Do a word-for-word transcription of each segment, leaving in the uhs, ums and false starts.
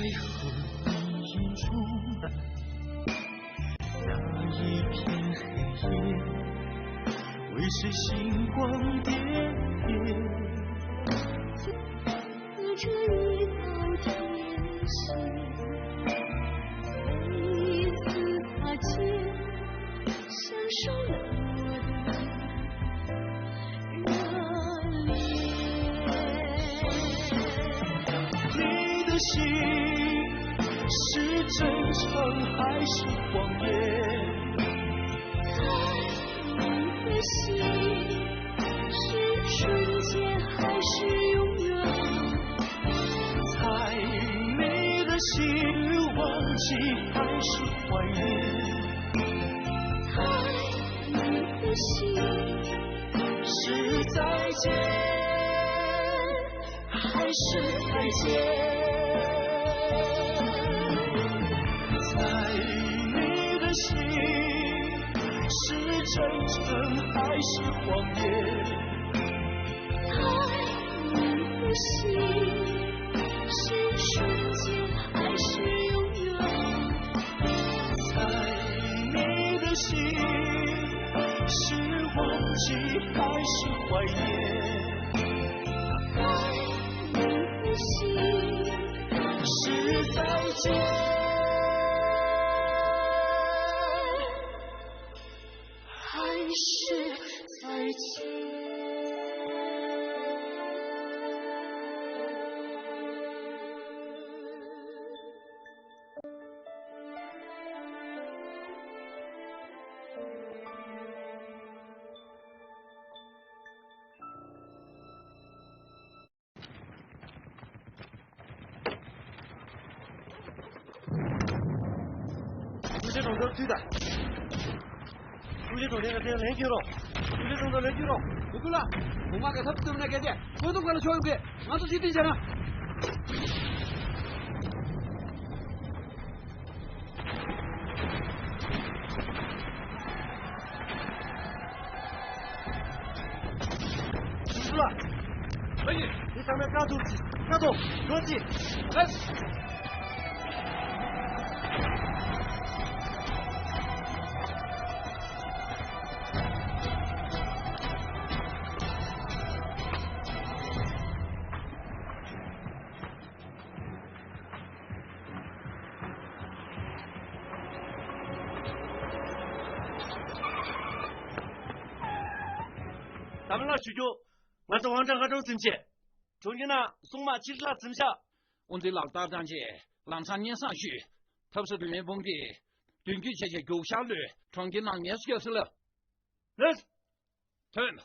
在黑夜中，那一片黑夜，为谁星光点点？隔着一道天线，每一次擦肩，享受了我的 你的心是真诚还是谎言？猜你的心是瞬间还是永远？猜你的心是忘记还是怀念？猜你的心是再见 还是再见？猜你的心是真诚还是谎言？猜你的心是瞬间还是永远？猜你的心是忘记还是怀念？ 你的心是再见，还是再见？ཀྲུའུ་ཞི་གྲོང་རྡལ་མཐུད་དང་། ཀྲུའུ་ཞི་གྲོང་རྡལ་ག་དེ་ལན་སྐྱོན་རོགས། ཀྲུའུ་ཞི་གྲོང་རྡལ་ལན་སྐྱོན་རོགས། ལུ་ཀུ་ལ། གོང་མ་ག་ཐབས་ཐུབ་ན་གལ་ཏེ་བཀོད་འདོམས་ཁ་ལ་ཕྱོགས་ཡོང་གི། ང་ཚོ་ཕྱིར་འཐེན་བྱས་ན། ལ། ཨ་ཡེ། དེ་ཚང་མས་བཀག་ཐུབ་ཅིག་བཀག་ཐུབ་འགྲོ་ཅིག་ལས། གཏམ་ལ་ཞུ་རྒྱུ། ང་ཚོ་ཝང་ཀྲང་ཧ་ཀྲོའུ་འཛིན་བྱས། གྲོང་ཁྱེར་ནང་སྲུང་དམག་ཕྱིར་ལྷག་འཛིན་བཞག་དབུ་འཛིན་ལགས་ལྟར་སྦྱང་བྱས་ལམ་སང་སྙན་སེང་ཞུས། ཐབས་སུ་རིན་མེད་དཔུང་གིས་མདུན་སྐྱོད་བྱས་བྱས་རྒྱུག་ཤར་ལོས་གྲོང་ཁྱེར་ནང་ངལ་གསོ་བྱས་ཟེར་ལབ། ལགས། ཐོན།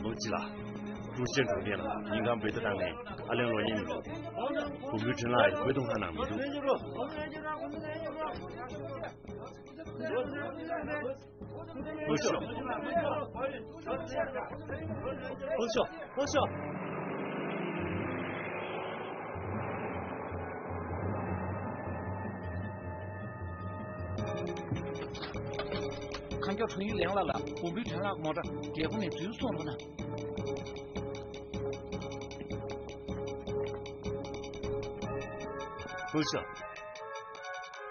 ལོ་གཅིག་ལ། ཀྲུའུ་ཞི་གྲོང་རྡལ་ལ་ཉིན་གང་བོད་དུ་བཏང་ནས་ཨ་ལན་ལོ་ཉིན་མི་འདུག་བུ་མོའི་དྲིན་ལ་ཡི་བོད་དུ་ང་ནང་མི་འདུག་ལྷོད་ཤོག་ལྷོད་ཤོག་ལྷོད་ཤོག་ཁ་མགྱོགས་ཁྲུང་ཡུས་ལེང་ལ་ལ་བུ་མོའི་དྲན་ལག་མོ་ཊ་རྒྱལ་པོ་ནས་འཛུལ་སོང་རོགས་གནང་། ལྷོད་ཤོག་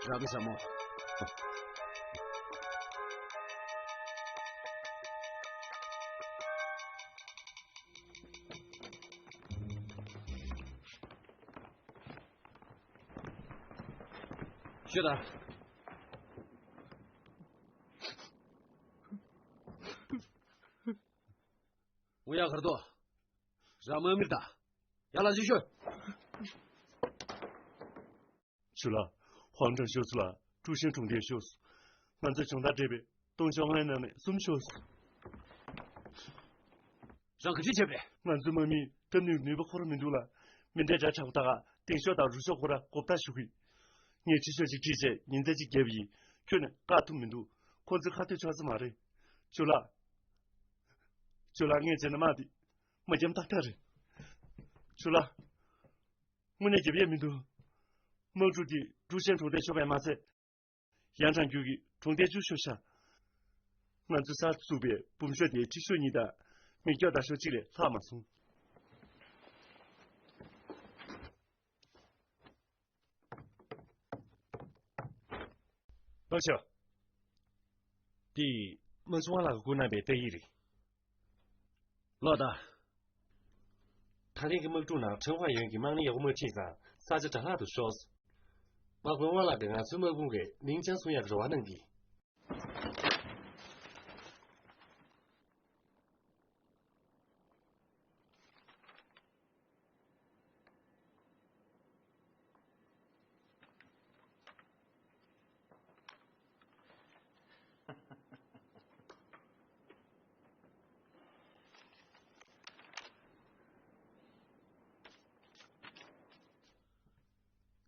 རག་གི་ཟ་མོ། ཤོད་ད། འུ་ཡ་གར་དོ། ར་མ་མིར་ད། ཡ་ལ་ཇི་ཤོད། ཞུ་ལ། ཧོང་ཀྲང་ཤོད་སུ་ལ། ཀྲུའུ་ཞན་གྲོང་རྡལ་ཤོད་སུ། ང་ཚོས་སྦྱོང་བརྡར་སྤྲད་པའི་སྟོང་ཕྱོགས་ལྔའི་ནང་ནས་གསུམ་ཤོར། རང་ག་འདྲ་བྱས་པས། ང་ཚོའི་དམག་མིས་བཀྲམ་ནུས་ནུས་པ་ཁོ་རང་མི་འདུག་ལ། མི་འདྲ་འདྲ་དྲག་པོ་དག་གདེང་ཤོག་དང་རུ་ཤོག་ཁོ་ར་མགོ་བཏགས་ཞུ་གི། ངས་ཁྲི་ཤོག་ཅིག་བྲིས་རྗེས་ཉིན་མཚན་གཅིག་བརྒྱབ་ཡིན། ཁྱོན་ནས་བཀག་ཐུབ་མི་འདུག་ཁོ་ཚོའི་ཁ་གཏད་ཆོག་ས་མ་རེད། ཇོ་ལགས། ཇོ་ལགས། ངས་བྱས་ན་དམག་འདི་མ་འཁྱམ་ཏག་ཏག་རེད། ཇོ་ལགས། དངོས་གནས་རྒྱབ་ཡས་མི་འདུག་དམག་འཁྲུག་འདི་ཀྲུའུ་ཞན་གྲོང་རྡལ་ཤོར་བས་མ་ཚད། ཡང་ཁྲང་རྒྱུད་ཀྱི་གྲོང་རྡལ་བཅུ་ཤོར་ཤག་ང་ཚོས་གསར་དུ་བཙུགས་པའི་འབུམ་ཤོག་དེའི་ཁྲི་ཤོག་གཉིས་དང་། མི་སྐྱོགས་དང་ཤོག་གཅིག་ལས་ལྷག་མ་སོང་། ལགས་སོ། འདི་དམག་སྤྱི་དབང་ལགས་ཀྱིས་བསྐུར་གནང་བའི་རྟགས་ཡིག་རེད། ལགས་དང་། ད་རེས་ཀྱི་དམག་འཁྲུག་ནང་ཁྲེང་ཧྭ་ཡོན་གྱི་དམག་སྣེ་ཡག་པོ་མ་ཁྲིད་ཙང་ས་ཆ་དགྲ་ལྷག་ཏུ་ཤོར་སོང་། དམག་དཔོན་དབང་ལགས་ཀྱིས་ང་ཚོའི་དམག་དཔུང་གིས་ལིང་ཅང་སྲུང་ཡག་གི་རེ་བ་གནང་གི།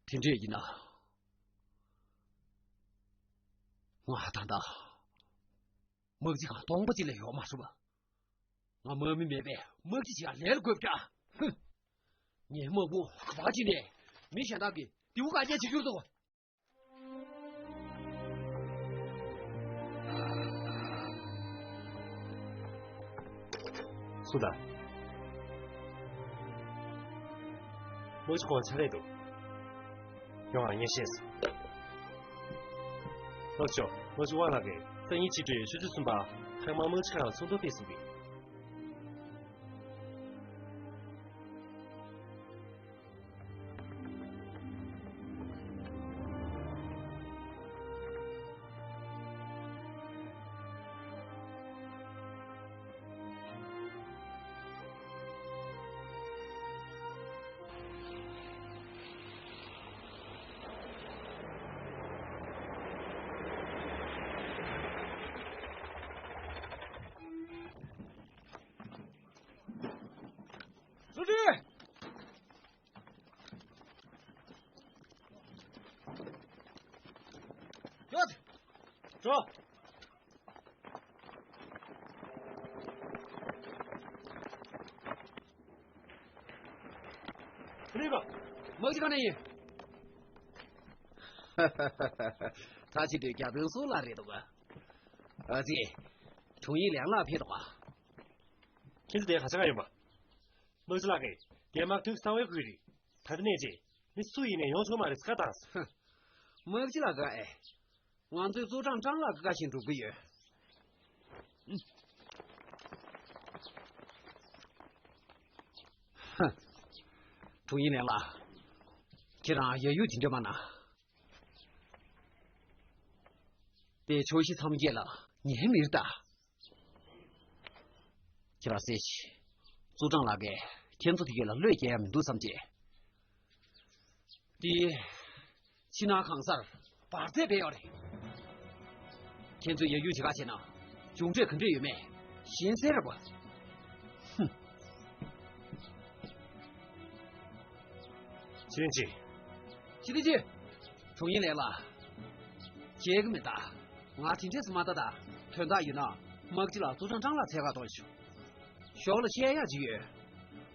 དེ་འདྲས་ཡིན་ན། ང་ད་ལྟ་དམག་སྤྱི་ཁང་སྟོང་པ་ཅིག་ལས་ཡོད་མ་རེད་པ། ང་དམག་མི་མེད་པས་དམག་སྤྱི་ཞིག་ལ་ལས་དགོས་ཀྱང་། ཧུམ། ངའི་དམག་དཔུང་ག་པར་ཕྱིན་ནས་མི་གཞན་དག་གིས་རྡེའུ་བཀག་རྐྱེན་བྱེད་རྒྱུ་རེད་དོ། སུ་དང་། དམག་སྤྱི་ཁོང་ཕྱག་ལས་འདུག་ཡོང་ང་ངས་ཤེས་སོང་། ལགས་སོ། དམག་སྤྱི་དབང་ལགས་ཀྱིས་སང་ཉིན་ཕྱི་དྲོའི་ཆུ་ཚོད་གསུམ་པར་ཧེ་མ་དམག་སྤྱི་ཁང་ལ་ཚོགས་འདུར་ཕེབས་གསུངས་པས། ཟུར་ཁྲིད། ཡོད། འགྲོ། ཕུ་ནུས་པ། དམག་སྤྱི་ག་ནས་ཡིན། ད་ཕྱི་དྲོའི་བརྒྱ་དཔོན་སུ་ལགས་རེད་འདུག་ག་ཨ་ཙི། དྲུང་ཡིག་ལན་ལགས་ཕེབས་འདུག་ག་ཁྱེད་ཚོ་དེ་ག་ཆ་ག་ཡོད་པ། དམག་སྤྱི་ལགས་ཀྱིས་དེ་དམག་དོན་གསང་བའི་ཁུལ་རེད། ད་ལྟ་གནས་བྱས་མི་སུ་ཡིན་ནས་ཡོང་ཆོག་མ་རེད་ཟེར་བཀའ་བཏང་སོང་། དམག་སྤྱི་ལགས་དགའ་ཨེ། ང་ཚོས་ཙོ་ཀྲང་ཀྲང་ལགས་ཀྱི་བཀའ་བཞིན་སྒྲུབ་ཀྱི་ཡོད། ཧ། དྲུང་ཡིག་ལན་ལགས། ཁྱེད་རང་ཡ་ཡུ་དེ་འདྲ་མ་གནང་། དེ་ཕྱོགས་བཞི་མཚམས་བརྒྱད་ལ་ངའི་མི་རེད་ད། ཁྱེད་རང་གསན་ཤིག་ཙོ་ཀྲང་ལགས་ཀྱིས་ཁྱེད་ཚོ་དེ་གས་ལ་བློས་འགེལ་ཡ་མི་འདུག་བསམ་བྱས། དེ། ཕྱི་ནང་གང་སར་འབར་རྫས་སྦས་ཡོད་རེད། ཁྱེད་ཚོས་ཡ་ཡུ་བྱེད་ག་བྱས་ན་མཇུག་འབྲས་ག་འདྲས་ཡོད་མེད་གཞན་སེལ་རེད་པ། ཧུམ། ཕྱི་དྲིན་ཆེ། ཕྱི་དྲིན་ཆེ། དྲུང་ཡིག་ལན་ལགས། བརྗེད་གི་མེད་ད། ང་དེ་འདྲས་སུ་མ་ལྟ་ད། དོན་དག་ཡོད་ན་དམག་སྤྱི་ལགས་ཙོ་ཀྲང་ཀྲང་ལགས་འཚོལ་ག་གཏོང་ཆོག་ཞོགས་ལ་བཤད་ཡག་ཅིག་ཡོད།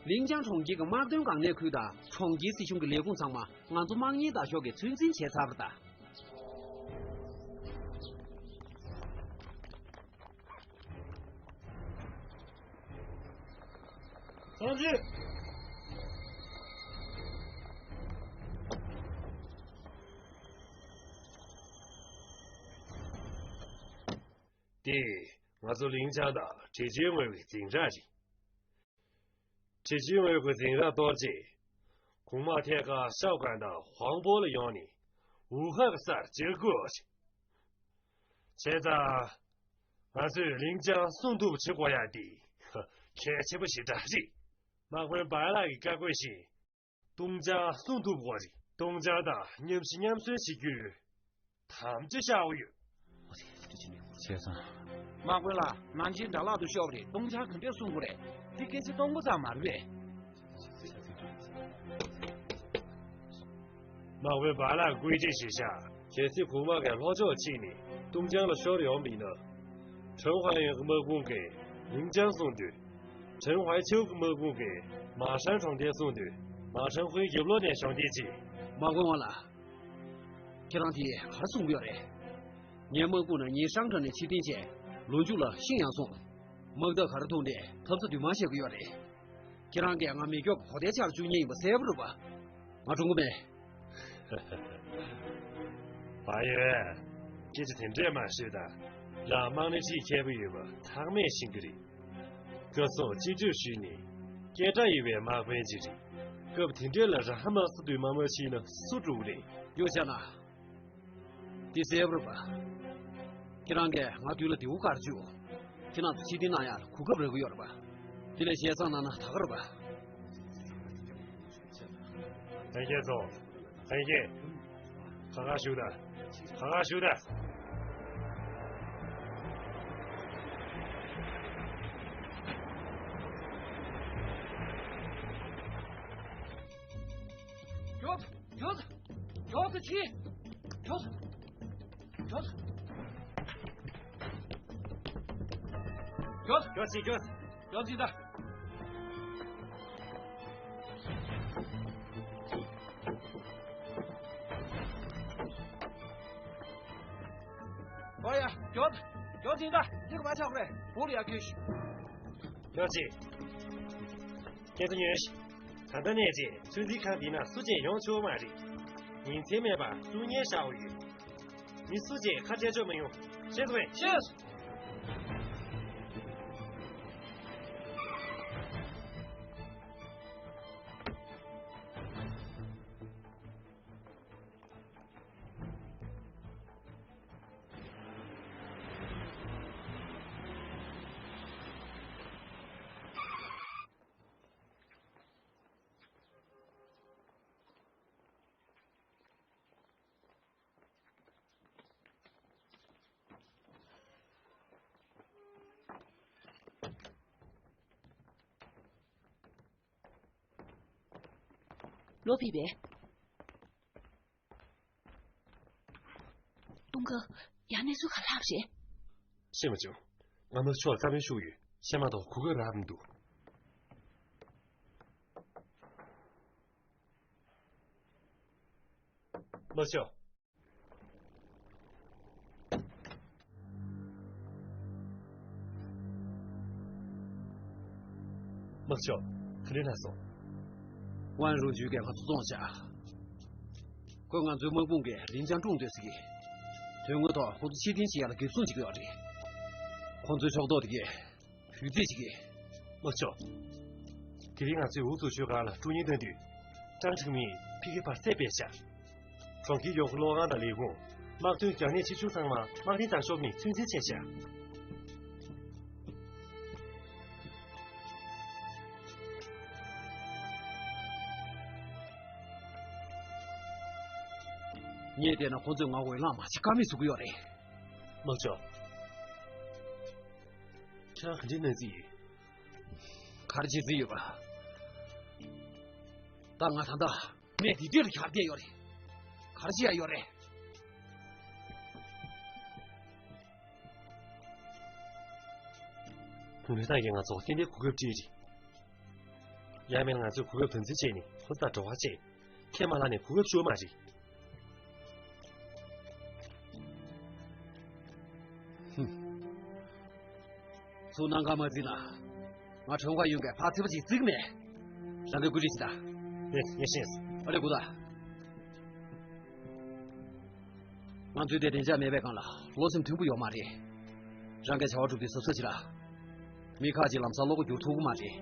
ལིང་ཅང་གྲོང་ཁྱེར་གྱི་དམག་དོན་འགག་གནད་ཁུལ་དང་གྲོང་ཁྱེར་སྲིད་གཞུང་གི་ལས་ཁུངས་ཚང་མ་ང་ཚོ་དམག་གཉེར་བདག་ཤོག་གིས་ཚོད་འཛིན་བྱས་ཚར་བ་རེད་ད། ཚང་ཚིག་དེ་ང་ཚོ་ལིང་ཅང་དང་བྲེལ་བྱེད་ངོས་ཀྱི་འཛིང་རགས་རེད། བྲེལ་བྱེད་ངོས་ཀྱི་འཛིང་རགས་གཏོར་རྗེས། གོང་དམག་ཐད་ཀར་ཤའོ་ཀན་དང་ཧུང་པོ་ལ་ཡོང་ནས་ཝུ་ཧན་གྱི་སར་འཇུག་དགོས་རེད། བྱས་ཙང་། ང་ཚོས་ལིང་ཅང་སྲུང་ཐུབ་པ་བྱེད་དགོས་ཡ་དེ་གལ་ཆེན་པོ་ཞེ་དྲག་རེད། དམག་དཔོན་བའི་ལགས་ཀྱི་བཀའ་བཀོད་བཞིན། ཏུང་ཅང་སྲུང་ཐུབ་དགོས་རེད། ཏུང་ཅང་དང་མཉམ་ཞི་མཉམ་གསོན་བྱེད་རྒྱུའི་དམ་བཅའ་བཞག་ཡོད། བྱས་ཙང་། དམག་དཔོན་ལགས། ནང་ཆེན་དགྲ་ལག་ཏུ་ཤོར་བ་རེད། སྟོང་ཆ་ག་འདྲས་གསུང་དགོས་རེད། འདི་སྐད་ཆ་སྟོང་པ་ཙམ་མ་རེད་པས། དམག་དཔོན་བ་ལགས་བཀོད་སྒྲིག་བྱས་ཤག་གལ་སྲིད་གོང་མ་གིས་ལྷོ་ཕྱོགས་ཕྱིན་ནས་ཏུང་ཅང་ལ་ཤོར་ཡོང་བ་ཡིན་ན། ཁྲེན་ཧྭ་ཡོན་གྱི་དམག་དཔུང་གིས་ལིང་ཅང་སྲུང་དུས། ཁྲེན་ཧྭ་ཆའོ་གི་དམག་དཔུང་གིས་མ་ཧྲན་གྲོང་རྡལ་སྲུང་དུས། མ་ཧྲན་ཧུའེ་རྒྱབ་ལོགས་ནས་གཞོགས་འདེགས་བྱེད། དམག་དཔོན་ཝང་ལགས། ཁྱེད་རང་དེ་ག་རེ་གསུང་གི་ཡོད་རེད། ངའི་དམག་དཔུང་ནང་ཉིན་ཧྲང་ཀྲང་ནས་ཕྱིར་འཐེན་བྱས། ལོ་མཇུག་ལ་ཤིང་ཡང་སོང་། དམག་འཐབ་ག་རེ་ཐུག་འདི་ཐབས་ས་དུས་མ་བྱེད་ཀྱི་ཡོད་རེད། ཁྱེད་རང་གིས་ང་མེ་སྒྱོགས་ཕོ་དའི་ཆར་བཅུག་མཁན་ཡིན་པ་གསལ་པོ་རེད་པ། ང་འགྲོ་གི་མེད། བ་ཡོད། སྐད་ཆ་དེ་འདྲས་མ་བཤད་ད། རང་དམག་སྣེ་ཁྲིད་མཁས་པོ་ཡོད་པ་ཚང་མས་ཤེས་ཀྱི་རེད། སྐབས་སུ་སྤྱི་སྒྲིབ་ཞུས་ནས། སྐད་གྲགས་ཡོད་པའི་དམག་དཔོན་ཅིག་རེད། སྐབས་དེ་འདྲས་ལ་རང་དམག་སུ་དུས་མ་མ་ཕྱིན་ན་སུ་འགྲོ་གི་རེད། ཡོ་ཆ་ན། དེ་གསལ་པོ་རེད་པ། ཁྱེད་རང་གིས་ང་དུས་ལ་དེའུ་དཀར་བཅུག་ཁྱེད་རང་ཚོ་ཕྱིར་འཐེན་གནང་ཡག་གོ་སྐབས་རག་གི་ཡོད་རེད་པ། དེ་ལས་བཤད་ཚང་གནང་ན་ད་ག་རེད་པ། ལྷན་རྒྱས་ཚོ། ལྷན་རྒྱས། ཁ་ཁ་བཞུགས་དང་། ཁ་ཁ་བཞུགས་དང་། མགྱོགས། མགྱོགས། མགྱོགས་སུ་ཕྱིན། མགྱོགས། མགྱོགས། མགྱོགས། མགྱོགས་ཤིག་མགྱོགས། མགྱོགས་ཤིག་ད། ཨོ་ཡ། མགྱོགས། མགྱོགས་ཤིག་ད། འདི་ག་མ་ཆགས་པ་རེད། འུར་ཡ་ཁྱོད་ཤིག་མགྱོགས་ཤིག་སྐད་ཆ་ཉོན་ཞིག་ད་ལྟ་ནས་བྱས་ཚོད་འཛིན་ཁང་འདི་ན་སུ་གཅིག་ཡོང་ཆོག་མ་རེད། ཉིན་མཚན་མེད་པར་སྲུང་བརྙན་བཞག་ཡོད། མི་སུ་གཅིག་ཁ་བྲལ་ཆོག་མི་ཡོང་། ཤེས་སོང་ངས། ཤེས། ལོ་ཕི་བེ། ཏུང་ཀ། ཡང་གནས་ཚུལ་ག་ལྷག་རེད། ཤེས་མ་བྱུང་། ང་མོ་ཕྱོགས་ལ་བཀའ་མོལ་ཞུ་ཡོད། ཤེས་མ་གཏོགས་གོ་སྐབས་རག་མི་འདུག་མ་ཤོག་དམག་ཕྱོགས། ག་རེ་ལ་སོང་། ཝན་རུ་ཇུས་ཀྱིས་ང་ཚོ་བཙོང་བྱ། ཁོས་ང་ཚོའི་དམག་དཔུང་གིས་རིན་ཅང་སྲུང་འདོད་ཟེར་གི། དོན་དངོས་ཐོག་ཁོ་ཚོ་ཕྱིར་འཐེན་བྱེད་ཡག་ལ་འགེབས་སྲུང་བྱེད་ཀྱི་ཡོད་རེད། ཁོ་ཚོའི་ཕྱོགས་གཏོགས་དེ་གས་བུ་རྫི་ཞིག་གིས། དམག་ཕྱོགས། དེ་རིང་ང་ཚོས་འུ་ཚོ་ཆོས་ཁང་ལ་དཀྲུག་བརྙན་བཏང་དུས། ཀྲང་ཁྲིག་མིས་ཕི་ཁེ་ཕར་རྩེ་སྤེལ་བྱ། གྲོང་ཁྱེར་ཡོངས་ཀྱི་གློག་ཁང་དང་ལས་ཁུངས། དམག་དོན་རྒྱང་སྣེ་ཆེ་ཆུང་ཚང་མ་དམག་མི་དང་ཤོབ་ནས་ཚོད་འཛིན་བྱས་བཞག་ངས་བལྟས་ན་ཁོ་ཚོས་ང་འོས་ལངས་མ་བྱེད་ཀ་མེད་བཟོ་གི་ཡོད་རེད། དམག་ཕྱོགས། ཁྱེད་རང་ག་འདྲའི་གནང་རྩིས་ཡོད། ག་རེ་བྱེད་རྩིས་ཡོད་པ། ད་ང་ད་ལྟ་སྨད་དེ་དུས་ལ་གྱར་བསྡད་ཡོད་རེད། ག་རེ་བྱེད་ཡ་ཡོད་རེད། གུང་ཁྲན་ཏང་གིས་ང་ཚོ་ཏན་ཏན་གོ་སྐབས་སྤྲད་རེད། ཡང་མིན་ང་ཚོས་གོ་སྐབས་དམ་འཛིན་བྱས་ནས་ཁོ་ཚོ་དང་འབྲེལ་བ་བྱས། ཁས་མ་བླངས་ནས་གོ་སྐབས་སྤྲོད་མ་རེད། ཧུམ། ཚུར་གནམ་གང་མ་བརྩིས་ན། ང་ཁྲོན་ཁ་ཡུན་གའི་ཕར་ཚིག་པ་ཅིག་བརྩི་གི་མེད། རང་གིས་བཀོད་སྒྲིག་བྱེད་དང་། ངས་ངས་ཤེས། ཨ་ལེ་གུ་ད། ང་ཚོའི་དེ་བདེ་འཇགས་མེད་པའི་སྒང་ལ་བློ་སེམས་མཐུན་པོ་ཡོད་མ་རེད། རང་གིས་བྱ་བ་སྒྲུབ་དུས་གཟབ་གཟབ་བྱེད་ར། མི་ཁག་ཅིག་ལམ་སང་བློ་སྒོ་བསྒྱུར་ཐུབ་ཀྱི་མ་རེད།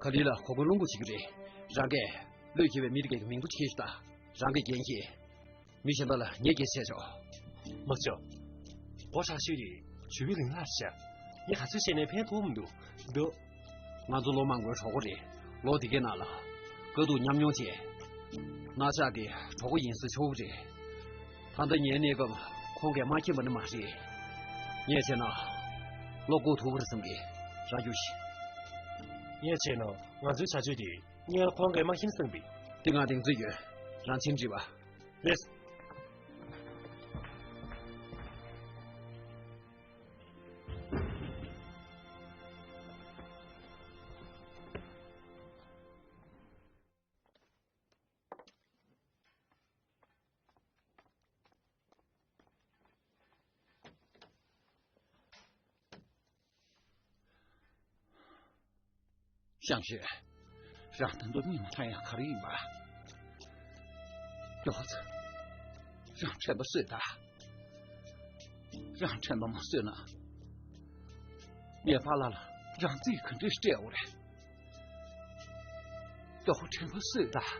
ག་ལེར་ལ་གོ་སྐོན་སློང་རྒྱུ་བྱེད་ཀྱི་རེད། རང་གིས་བློས་འཁེལ་བའི་མི་དེ་གའི་མིང་ཐོ་ཁྱེར་ཤོག་དང་། རང་གིས་འགན་འཁྱེར། མི་གཞན་པ་ལ་ངས་འགན་བཞེས་ཆོག་དམག་ཕྱོགས། མགོ་ཁྲག་ཤོས་རེད། ཇུས་པའི་ལིང་ལ་བཞག་ངས་ག་ཚོད་བཤད་ནའི་ཕན་ཐོགས་མི་འདུག་འདུག་ང་ཚོ་ལོ་མང་པོའི་གྲོགས་པོ་རེད། ལོ་དེ་གའི་ནང་ལ་དཀའ་སྡུག་མཉམ་མྱོང་བྱས། ནག་ཆགས་ཀྱི་གྲོགས་པོ་ཡིན་ཟེར་ཆོག་གི་རེད། ད་ལྟ་ངའི་གནས་སྐབས་ཁོང་གིས་མ་མཁྱེན་པ་ནི་མ་རེད། ངས་བྱས་ན་བློ་ཁོག་མཐུག་པོ་རེད་བསམ་གི། རང་རྒྱུགས་ཤིག། ངས་བྱས་ན་ང་ཚོའི་བྱ་སྤྱོད་དེ་སྔོན་ལ་ཁོང་གིས་མ་ཤེས་བསམ་གི། དེ་ང་གདེང་ཚོད་ཡོད། རང་ཕྱིར་འགྲིག་པ། ལེས། ཞང་ཞེ། རང་ད་དུང་གཉིད་མ་ཐག་ཡག་ག་རེ་ཡིན་པ། ཡོད་ཚ། རང་དྲན་པ་གསོས་དང་། རང་དྲན་པ་མ་གསོས་ན། ངའི་པཱ་ལགས་ལ་རང་རྩིས་ག་འདྲས་སྤྲད་འོ་རེད། ཡོད་དྲན་པ་གསོས་དང་།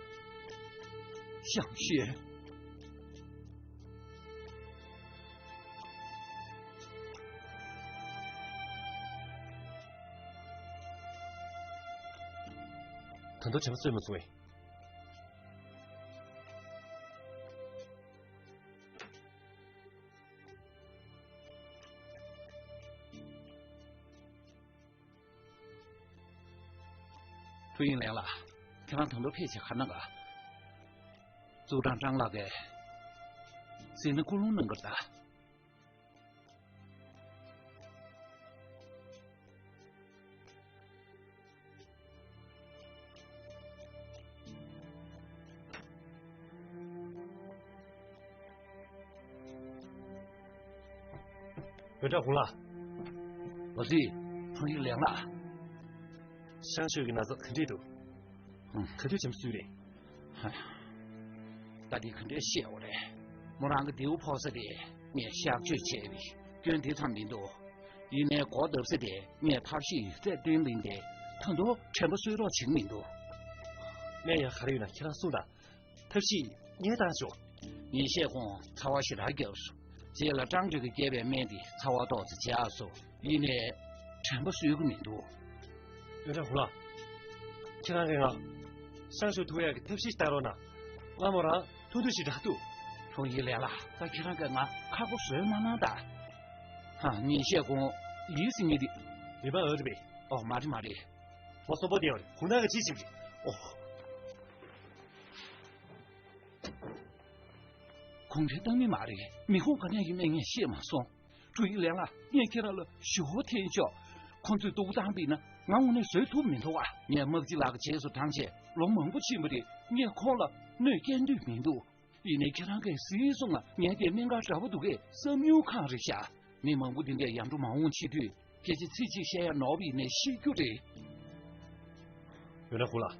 ཞང་ཞེ། ད་དུང་དྲན་པ་གསོས་མ་སོང་ངས། ཐུའུ་ཡུན་ལེང་ལགས། ཁྱེད་རང་ད་དུང་ཕལ་ཆེར་ག་ན་ག། ཙུའུ་ཀྲང་ཀྲང་ལགས་ཀྱིས་ཟིན་ན་སྐུལ་སློང་གནང་གི་རེད་ད། ཝེ་ཀྲང་ཧུང་ལགས། ཝ་ལི། ཧྥུང་ཡིག་ལེང་ལགས། ཤང་ཤོས་ཀྱི་ན་ཚ་ག་འདྲས་འདུག། ཧུང་། ག་དུས་བྱམས་སུ་རེད། ཧ། ད་འདི་ག་འདྲས་བཤད་འོ་རེད། མོ་རང་གི་མདེའུ་ཕོག་ས་དེ་ངས་གཤག་བཅོས་བྱས་པའི་སྐྱོན་དེ་ཙམ་མི་འདུག། ཡིན་ནའི་སྒོ་བརྡབ་ས་དེ་ངས་ཐབས་ཤེས་ཡོད་ཚད་བཏོན་ལེན་ཏེ་ད་དུང་དྲན་པ་གསོས་རོགས་བྱེད་ཀྱི་མི་འདུག། སྨན་ཡང་ག་རེ་ཡོད་ན་ཁྱེད་རང་གསུངས་དང་། ཐབས་ཤེས་ངས་བཏང་ཆོག། ཉིན་ཤས་གོང་ཚ་བ་ཞེ་དྲག་བརྒྱབ་སོང་། རྗེས་ལ་ཀྲང་ཀྲིག་གིས་བརྒྱབ་པའི་སྨན་དེ་ཚ་བ་ཏོག་ཙམ་འཇགས་སོང་། ཡིན་ནའི་དྲན་པ་གསོས་ཀྱི་མི་འདུག། ཡོན་ཀྲང་ཧུང་ལགས། ཁྱེད་རང་གིས་ང་ཤང་ཤོས་ཐུག་ཡག་གི་ཐབས་ཤེས་ཤིག་བཏང་རོགས་གནང་། ང་མོ་རང་ཐུག་འདོད་ཞེ་དྲག་འདུག། ཧྥུང་ཡིག་ལེང་ལགས། ད་ཁྱེད་རང་གིས་ང་ཁག་པོ་བཟོས་མ་གནང་ད། ཧ། ཉིན་ཤས་གོང་ལི་སི་ཉིད་དེ། ལི་པན་ཨོ་རེད་པས། ཨོ་མ་རེད་མ་རེད། ཁོ་གསོན་པོ་བསྡད་ཡོད་རེད། ཁོང་རྣམ་གཉིས་ཀྱིས་ཅི་བྱེད་ཀྱི་རེད། ཨོ། ཁོང་ཁྲོ་བཏང་ནི་མ་རེད། མི་ཁོང་ག་ནས་ཡིན་མིན་ངས་ཤེས་མ་སོང་། ཀྲུའུ་ཡིག་ལེང་ལགས། ངས་ཁྱེད་རང་ལ་ཞུ་བ་འཐེན་ཆོག། ཁོང་ཚོས་སྡུག་བཏང་པ་ཡིན་ན་ང་དངོས་གནས་བཟོད་ཐུབ་མི་འདུག་ཨ། ངས་དམག་སྤྱི་ལགས་ཀྱི་རྗེས་སུ་འབྲངས་བྱས་ལོ་མང་པོ་ཕྱིན་པ་རེད། ངས་ཁོང་ལ་གནོད་སྐྱེལ་འདོད་མི་འདུག། ཡིན་ནའི་ཁྱེད་རང་གིས་གཟིགས་སོང་ང་། ངས་དེ་སྨན་ཁང་འདྲ་པོ་འདུག་གས་བསམ་མྱོང་གང་རེད་ཤག། མི་མང་པོ་འདི་འདྲའི་ཡར་འགྲོ་མར་འོང་བྱེད་དུས། སྐད་ཆ་ཚིག་གཅིག་བཤད་ཡ་ནོར་བ་ཡིན་ནའི་ཤེས་རྒྱུ་རེད། ཡོན་ཀྲང་ཧུང་ལགས།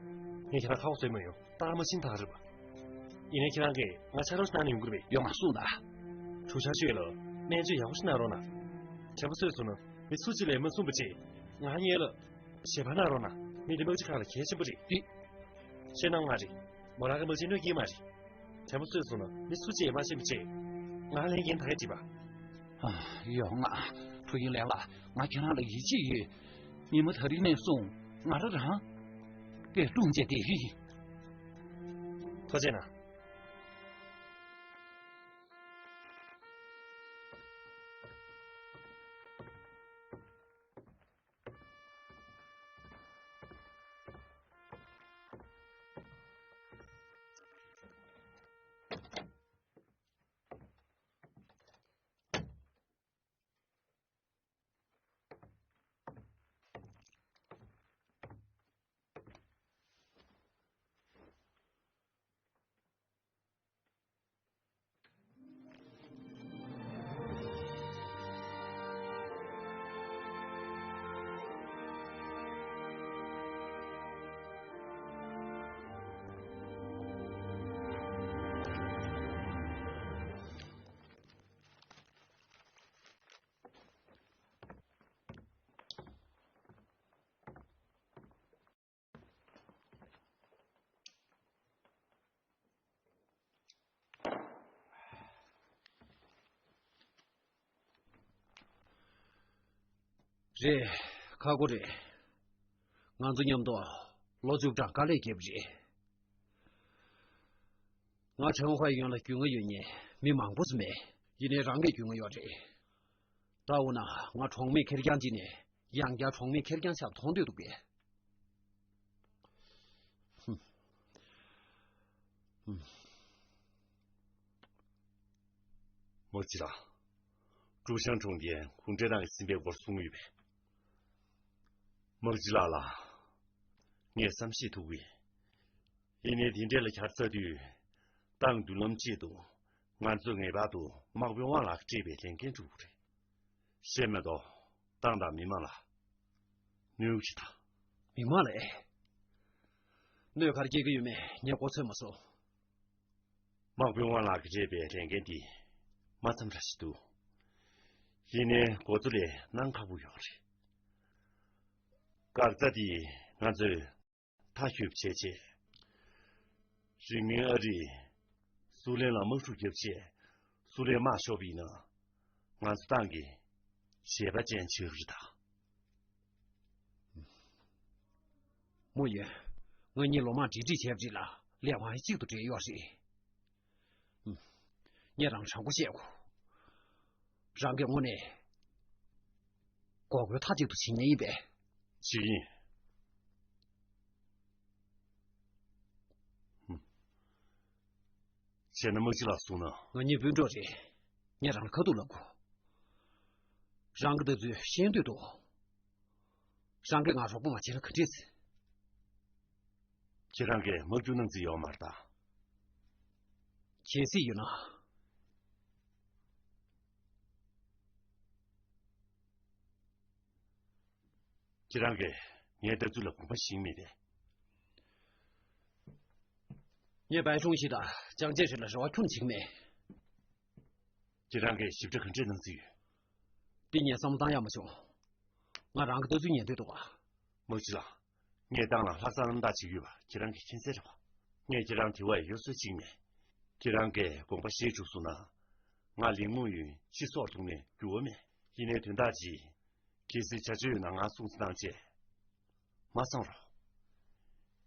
ངས་ཁྱེད་རང་ཁ་བ་བཟོས་མ་ཡོང་། སྟག་མ་ཤིང་ཐག་རེད་པ། ཡིན་ནའི་ཁྱེད་རང་གིས་ང་ཕྱག་རོགས་ཤིག་གནང་ན་ཡོང་གི་རེད་པས། ཡོང་ང་གསུངས་དང་། ཀྲུའུ་ཞང་ཞུས་ལ་སྨན་བཅོས་ཡག་པོ་ཞིག་གནང་རོགས་གནང་། དྲན་པ་གསོས་སོང་ན་མི་སུ་གཅིག་ལས་མ་གསུངས་པ་བྱས། ང་གཉིས་ལ་ཞལ་པར་གནང་རོགས་གནང་། མི་འདི་དམག་སྤྱི་ཁག་ལ་གལ་ཆེན་པོ་རེད། འདི། བཤད་ན་ང་རེད། མོ་རང་གི་དམག་སྤྱི་གནོད་སྐྱེལ་མ་རེད། དྲན་པ་གསོས་སོང་ན་མི་སུ་གཅིག་མ་ཤེས་པ་བྱས། ང་ལས་འགན་ད་གས་འགྲིག་པ། ཨ། ཡོང་ང་། ཀྲུའུ་ཡིག་ལེང་ལགས། ང་ཁྱེད་རང་ལ་ཡིད་ཆེས་ཡོད། ཉི་མ་ད་རིང་ནས་བཟུང་ང་རང་རང་གིས་སྲུང་བྱས་བསྡད་ཀྱི་ཡིན། ཐུགས་རྗེ་གནང་། རེད། ཁག་པོ་རེད། ང་ཚོ་མཉམ་དུ་ལོ་བཅུ་གྲངས་དཀའ་ལས་བརྒྱབ་པ་རེད། ང་ཁྲེན་ཧྭ་ཡོན་ལ་རྒྱུས་མངའ་ཡོད་མཁན་མི་མང་པོ་ཙམ་མེད། ཡིན་ནའི་རང་གིས་རྒྱུས་མངའ་ཡོད་རེད། ད་འོ་ན་ང་གྲོང་མི་ཁེར་རྐྱང་གཅིག་ནས་ཡང་བསྐྱར་གྲོང་མི་ཁེར་རྐྱང་ཆགས་མཐོང་འདོད་འདུག་པས། དམག་སྤྱི་ལགས། ཀྲུའུ་ཞང་གྲོང་ཁྱེར་གུང་ཁྲན་ཏང་གིས་ཟིན་པའི་སྐོར་གསུངས་ཡོད་པས། དམག་སྤྱི་ལགས་ལ། ངས་བསམ་ཤེས་ཐུབ་ཀྱི། ཡིན་ནའི་དེ་འདྲས་ལ་བྱར་ཚར་དུས། ཏང་མདུན་ལམ་ཆེད་དུ། ང་ཚོས་ངེས་པར་དུ་དམག་དཔོན་དབང་ལགས་སྤྲད་པའི་ལས་འགན་སྒྲུབ་དགོས་རེད། གཞན་མ་གཏོགས་ཏང་དང་མི་མང་ལ་གནོད་ཅི་དང་། མི་མང་ལ་ཨེ། གནོད་ག་རེ་སྐྱེལ་གྱི་ཡོད་མེད་ངས་མགོ་ཚོད་མ་སོང་། དམག་དཔོན་དབང་ལགས་ཀྱིས་སྤྲད་པའི་ལས་འགན་འདི་མ་འཚམས་འདྲ་ཞིག་འདུག་ཡིན་ནའི་འགོ་གཙོ་ལས་གནང་ཁག་པོ་ཡོད་རེད། འགག་རྩ་འདི་ང་ཚོས་མཐའ་འཁྱོལ་བྱས་རྗེས། རིང་མིན་ཨ་རིས་སུའུ་ལེན་ལ་དམག་འཁྲུག་བརྒྱབ་རྗེས་སུའུ་ལེན་དམག་ཤོར་བ་ཡིན་ན། ང་ཚོ་ཏང་གི་བྱེད་པ་ཅན་ཆགས་རེད་ད། མོ་ཡོད། ང་གཉིས་ལོ་མང་འབྲེལ་འདྲིས་བྱས་པ་རེད་ལ་ལས་དབང་གཅིག་ཏུ་འབྲེལ་ཡོད་རེད། ངས་རང་དྲང་པོ་བཤད་དགོས། རང་གི་ངོས་ནས་འགོག་རྒོལ་མཐའ་གཅིག་ཏུ་བྱེད་ངེས་ཡིན་པས། བྱེད་ཀྱི་ཡིན། བྱས་ན་དམག་སྤྱི་ལགས་གསུངས་ན། ང་གཉིས་སྤུན་གྲོགས་རེད། ངས་རང་ལ་ཁ་ཐུག་ལབ་དགོས། རང་གི་འདོད་ཚུལ་ཤེས་འདོད་འདུག་རང་གིས་ང་རོགས་པ་མ་བྱས་ན་ག་འདྲས། ཁྱེད་རང་གིས་དམག་རྒྱུག་གནང་རྩིས་ཡོད་མ་རེད་ད། བྱེད་སྲིད་ཡོད་ན། ཁྱེད་རང་གིས་ངའི་ལྟ་ཚུལ་ལ་དགོངས་པ་བཞེས་མེད་པས། ངས་བའི་ཀྲུང་ཞི་དང་ཅང་ཅེ་ཧྲི་ལ་རེ་བ་ཁྱོན་བྱེད་ཀྱི་མེད། ཁྱེད་རང་གིས་ཞིབ་ཕྲ་ག་འདྲས་གནང་རྩིས་ཡོད། འདི་ངས་བསམ་བློ་བཏང་ཡག་མ་བྱུང་། ང་རང་གི་ལྟ་ཚུལ་ཉན་འདོད་འདུག་ག་དམག་སྤྱི་ལགས། ངས་ཏང་ལ་ལྷག་བསམ་རྣམ་དག་བྱེད་ཀྱི་ཡོད་པ་ཁྱེད་རང་གིས་མཁྱེན་གསལ་རེད་བ། ངས་ཁྱེད་རང་དེ་བས་ཡོད་ཚོད་ཅིག་མེད། ཁྱེད་རང་གིས་དགོངས་པ་བཞེས་བཅུག་སོང་ན། ང་ལིང་མོ་ཡུན་ཕྱི་སོར་ཐུག་ནས་འགྱུར་བ་མེད། ཡིན་ནའི་དོན་དག་ཅིག་གལ་སྲིད་བྱ་སྤྱོད་ཡོད་ན་ང་གསུང་གནང་བྱས། མ་གསང་རོགས།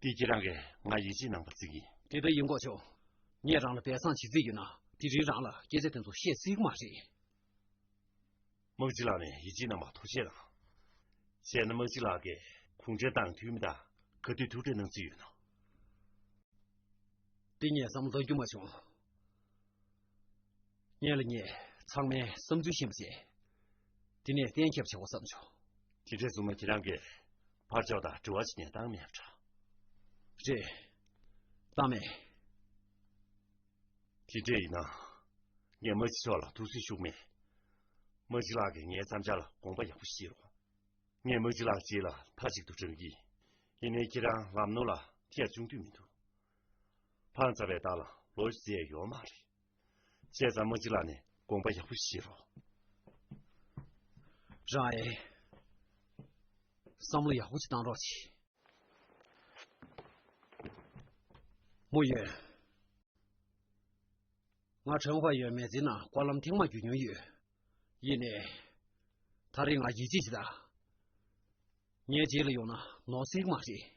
འདི་ཁྱེད་རང་གིས་ང་ཡིད་ཆེས་གནང་བ་བརྩི་གི་ཡིན། དེ་ལྟ་ཡིན་དགོས་ཆོག་ངས་རང་ལ་སྦས་གསང་བྱེད་རྩིས་ཡོད་ན་དེ་རིང་རང་ལ་སྐད་ཆ་དེ་ཚོ་བཤད་སྲིད་ཀྱི་མ་རེད། དམག་སྤྱི་ལགས་ནས་ཡིད་ཆེས་གནང་བར་ཐུགས་རྗེ་གནང་། བྱས་ན་དམག་སྤྱི་ལགས་ཀྱིས་གུང་ཁྲན་ཏང་འཐུས་མི་དང་ག་དུས་ཐུག་འཕྲད་གནང་རྩིས་ཡོད་ན། འདི་ངས་བསམ་བློ་གཏོང་རྒྱུ་མ་བྱུང་། ངས་ལ་ངས་ཚང་མའི་བསམ་ཚུལ་ཤེས་པ་བྱས། དེ་ནས་གཏན་འཁེལ་བྱེད་དགོས་བསམ་བྱུང་། དེ་འདྲས་སོང་ན་ཁྱེད་རང་གིས་ཕར་ཕྱོགས་དང་དྲི་བ་ཞིག་ངས་བཏང་མེད་པ་འདྲ། རེད། བཏང་མེད། དེ་འདྲས་ཡིན་ན། ངས་དམག་སྤྱི་མཆོག་ལ་ཐུགས་སུན་ཞུགས་མེད། དམག་སྤྱི་ལགས་ཀྱིས་ངའི་བསམ་འཆར་ལ་དགོངས་པ་ཡག་པོ་བཞེས་རོགས། ངས་དམག་སྤྱི་ལགས་རྗེས་ལ་མཐའ་གཅིག་ཏུ་འབྲང་གི་ཡིན། ཡིན་ནའི་ཁྱེད་རང་ལམ་ནོར་ལ་ཐེ་ཡག་བྱུང་དུས་མི་འདུག་ཕངས་ཚ་བའི་རྟགས་ལ་ལོ་ཟེར་ཡག་ཡོད་མ་རེད། བྱས་ཙང་དམག་སྤྱི་ལགས་ནས་དགོངས་པ་ཡག་པོ་བཞེས་རོགས། རང་ཨེ། བསམ་བློ་ཡག་པོ་ཅིག་བཏང་རོགས་གྱིས། མོ་ཡོད། ང་ཁྲང་ཧྭ་ཡོད་མེད་འཛིན་ན་སྐོར་ལམ་ཐེངས་མ་བརྒྱུད་མྱོང་ཡོད། ཡིན་ནའི། ད་རེས་ང་ཡིད་ཆེས་ཅི་ད། ངའི་རྗེས་ལ་ཡོང་ན་ནོར་སྲིད་མ་རེད།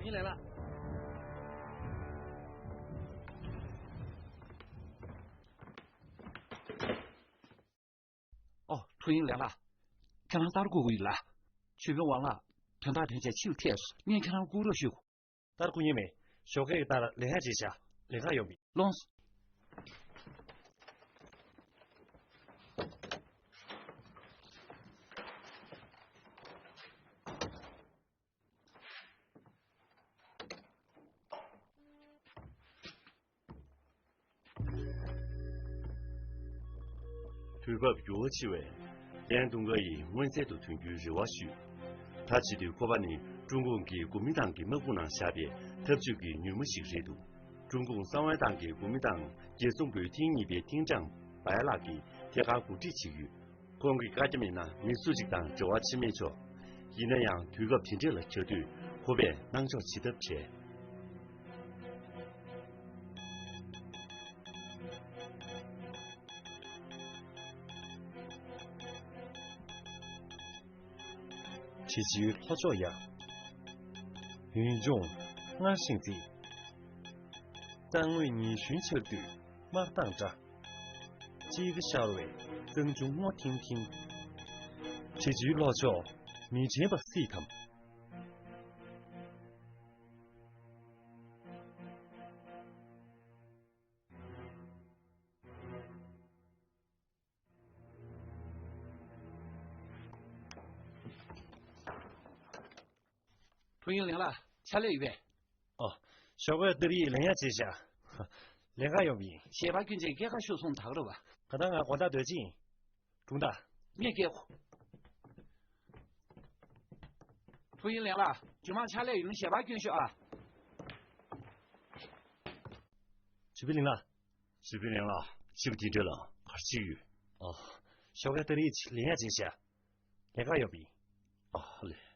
ཡིན་ལས་ལ། ཨོ། ཐུ་ཡིན་ལས་ལ། ཁྱེད་རང་ལྟར་དགོས་ཀྱི་ཡོད་ལ། ཆོས་དཔོན་དབང་ལགས། དོན་དག་དོན་ཆེན་ཕྱིར་ཐད་སོང་། ངས་ཁྱེད་རང་སྐུག་རོགས་ཞུ། ལྟར་སྐུ་ཉིད་མེད། ཞོགས་ཀས་ཀྱི་ལྟར་ལས་ཀ་བྱེད་བྱ། ལས་ཀ་ཡོང་མི། ལོངས། དུས་བབ་འགྱུར་བ་ཆེ་བས། ལན་དུང་དཀར་ཡིས་མངོན་གསལ་དུ་ཐོན་རྒྱུའི་རེ་བ་ཞུས། ད་བྱེད་དུས་ཁོ་པ་ནི་ཀྲུང་གུང་གི་གོ་མིན་ཏང་གི་དམག་དཔུང་ནང་བཞག་པའི་འཐབ་ཇུས་ཀྱི་མྱུལ་མ་ཞིག་རེད་འདུག་ཀྲུང་གུང་གསང་བའི་ཏང་གི་གོ་མིན་ཏང་རྒྱལ་སྲུང་པུའི་ཐེངས་གཉིས་པའི་ཐེངས་ཀྲང་བའི་ལགས་ཀྱིས་ཐད་ཀར་གོ་སྒྲིག་བྱེད་ཀྱི་ཡོད། ཁོང་གིས་བཀའ་རྒྱ་མེད་ན་མི་སུ་ཞིག་དང་འབྲེལ་བ་བྱེད་མི་ཆོག་ཡིན་ན་ཡང་དུས་སྐབས་དེ་འདྲ་ལ་བྱ་དུས་ཁོ་པས་སྣང་ཆོག་བྱེད་ཐབས་བྲལ། དྲི་ཆུའི་ལྷོ་ཕྱོགས་ཡ། ཡུལ་ལྗོངས་སྔར་བཞིན་བརྩིགས། གཙང་ངོས་ཉི་གཞོན་ཆགས་དུས་དམར་མདངས་བཀྲ། དཔྱིད་ཀ་ཤར་བས་གཙང་ཆུ་སྔོ་ཐིང་ཐིང་། དྲི་ཆུའི་ལྷོ་ཕྱོགས་མི་དྲན་པ་སྲིད་དམ། ཁྲུང་ཡུན་ལེང་ལགས། ཕྱག་ལས་ཡོད་པས། ཨོ། ཞོགས་པའི་ཏ་རིག་ལེན་ཡག་བྱས་ཤག་ལེན་ག་ཡོང་བ་ཡིན། ཞལ་པར་སྐྱོན་ཅིག་སྐྱེལ་ག་ཤོག་གསུངས་ད་ག་རུ་བ། ད་ལྟ་ང་དགོང་དག་སྡོད་ཀྱི་ཡིན། དྲུང་ད། ངས་སྐྱེལ་གོ། ཁྲུང་ཡུན་ལེང་ལགས། རྒྱུ་མ་ཕྱག་ལས་ཡུན་ཞལ་པར་སྐྱོན་ཤོག་ཨ། ཞུ་པི་ལིང་ལགས། ཞུ་པི་ལིང་ལགས། ཞི་བ་དེ་འདྲ་ལ་གར་ཞིག་ཡོད། ཨ། ཞོགས་ཀ་ཏ་རིག་ལེན་ཡག་བྱས་ཤག་ལས་ཀ་ཡོད་པ་ཡིན། ཨ་ལས།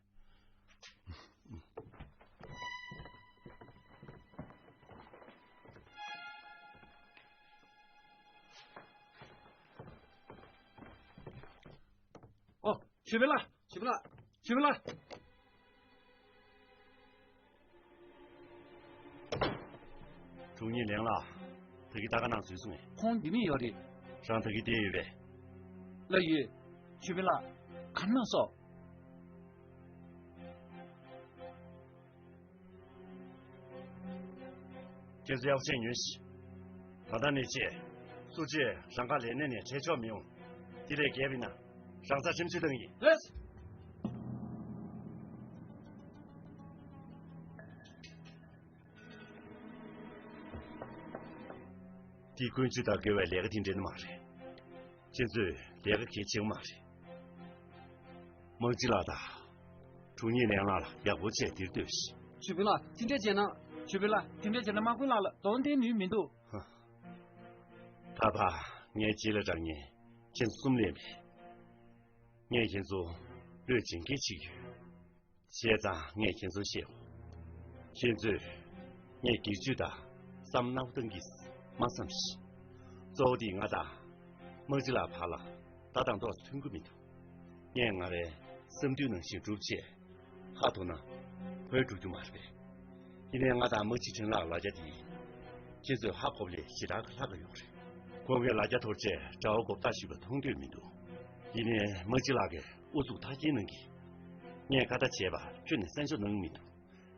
ཨོ། ཞུ་པི་ལགས། ཞུ་པི་ལགས། ཞུ་པི་ལགས། ཁྲུང་ཡུན་ལེང་ལགས། ད་གིན་ལྟ་ག་ནང་འཛུལ་སོང་ངས། ཁོང་འདི་མི་ཡོད་རེད། རང་ད་གིན་བསྡད་ཡོད་པས། ལགས་ཡོད། ཞུ་པི་ལགས། ག་ནང་སོང་། ཁྱེད་ཚོ་ཡག་པོ་བྱས་ཉོན་ཞིག་ད་ལྟ་ནས་བྱས། སུ་གཅིག་རང་དགར་ལས་གནས་ནས་བྲོས་ཆོག་མི་ཡོང་། དེ་ལས་བརྒལ་བ་ཡིན་ན་རང་སར་ཁྲིམས་གཅོད་གཏང་གི་ཡིན། ལགས། འདི་ཀུན་སྤྱོད་དང་འགལ་བའི་ལས་ཀ་དེ་འདྲ་ནི་མ་རེད། ཁྱེད་ཚོས་ལས་ཀ་གལ་ཆེན་པོ་མ་རེད། དམག་སྤྱི་ལགས་དང་། ཁྲུང་ཡུན་ལེང་ལགས་ལ་ཡག་པོ་བྱས་འདིར་སྡོད་ཤིག་ཞུ་པི་ལགས། དེ་འདྲ་བྱས་ན། ཞུ་པི་ལགས། དེ་འདྲ་བྱས་ན་དམག་དཔོན་ལགས་ལ་གདོང་བསྟན་ནུས་མི་འདུག་ཧ། ད་བར་ངའི་རྗེས་ལ་འབྲངས་མཁན་ཁྱེད་གསུམ་ལས་མེད། ངས་ཁྱེད་ཚོ་བློས་འཛིན་མཁན་ཞིག་ཡོད། བྱས་ཙང་ངས་ཁྱེད་ཚོར་བཤད་དགོས། ཁྱེད་ཚོས་ངས་སྒེར་གཅོད་དང་བསམ་མནར་བཏང་གིས་མ་བསམ་ཞིག་གཙོ་བོ་དེ་ང་དང་དམག་སྤྱི་ལགས་བར་ལ་ཟླ་དང་ཏོག་ཙམ་མཐུན་གྱི་མི་འདུག་ངས་ང་རའི་བསམ་འདུན་ནང་བཞིན་བསྒྲུབས་བྱས་ཧ་ཐོ་ན་ཧོལ་འགྲོ་རྒྱུ་མ་རེད་པས། ཡིན་ནའི་ང་དང་དམག་སྤྱི་ཁྲིན་ལགས་ལ་རྒྱ་དེ་ཁྱེད་ཚོས་ཧ་གོ་བ་ལས་ཞེ་དྲག་གི་ལྷག་གི་ཡོད་རེད། ཁོང་གིས་ལ་རྒྱ་འཐོར་རྗེས་དགྲ་བོ་མགོ་བཏགས་ཞིག་ལ་མཐོང་འདོད་མི་འདུག་ཡིན་ནའི་དམག་སྤྱི་ལགས་ཀྱིས་ཨུ་ཚུགས་མཐའ་སྐྱེལ་གནང་གིས། ངས་བཀའ་ལྟ་བྱས་པ་ཁྱོན་ནས་གསན་འཇོག་གནང་མི་འདུག་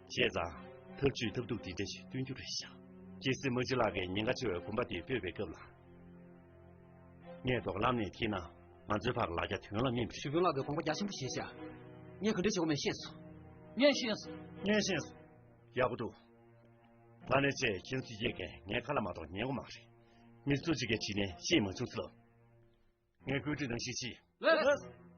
བྱས་ཙང་ཐབས་ཇུས་ཐབས་སྡུག་འདི་འདྲ་ཞིག་སྟོན་རྒྱུ་རེད་ཤག་གལ་སྲིད་དམག་སྤྱི་ལགས་ཀྱིས་ཉེན་ཁ་ཆེ་བའི་གོམ་པ་འདི་སྤོས་པའི་སྐབས་ལ། ངས་རྡོག་ལམ་ནས་འཐེན་ན་ང་ཚོའི་བར་ལ་རྒྱ་དོན་ལ་སྨིན་པ་རེད། ཞུ་དཔོན་ལགས་ཀྱིས་དགོངས་པ་རྒྱ་ཆེན་པོ་བཞེས་ཤག་ངས་ག་འདྲ་བྱེད་དགོས་མེད་ཤེས་སོང་། ངས་ཤེས་སོང་། ངས་ཤེས་སོང་། ཡག་པོ་འདུག་ད་ནས་བྱས་ཁྱེད་ཚོ་ཡས་མཁན་ངའི་ཁ་ལ་མ་གཏོགས་ཉན་གི་མ་རེད། མི་སུ་གཅིག་གིས་དྲིས་ནས་ཤེས་མ་བྱུང་ཚུལ། ངས་བཀོད་སྒྲིག་ནང་བཞིན་བྱེད། ལགས།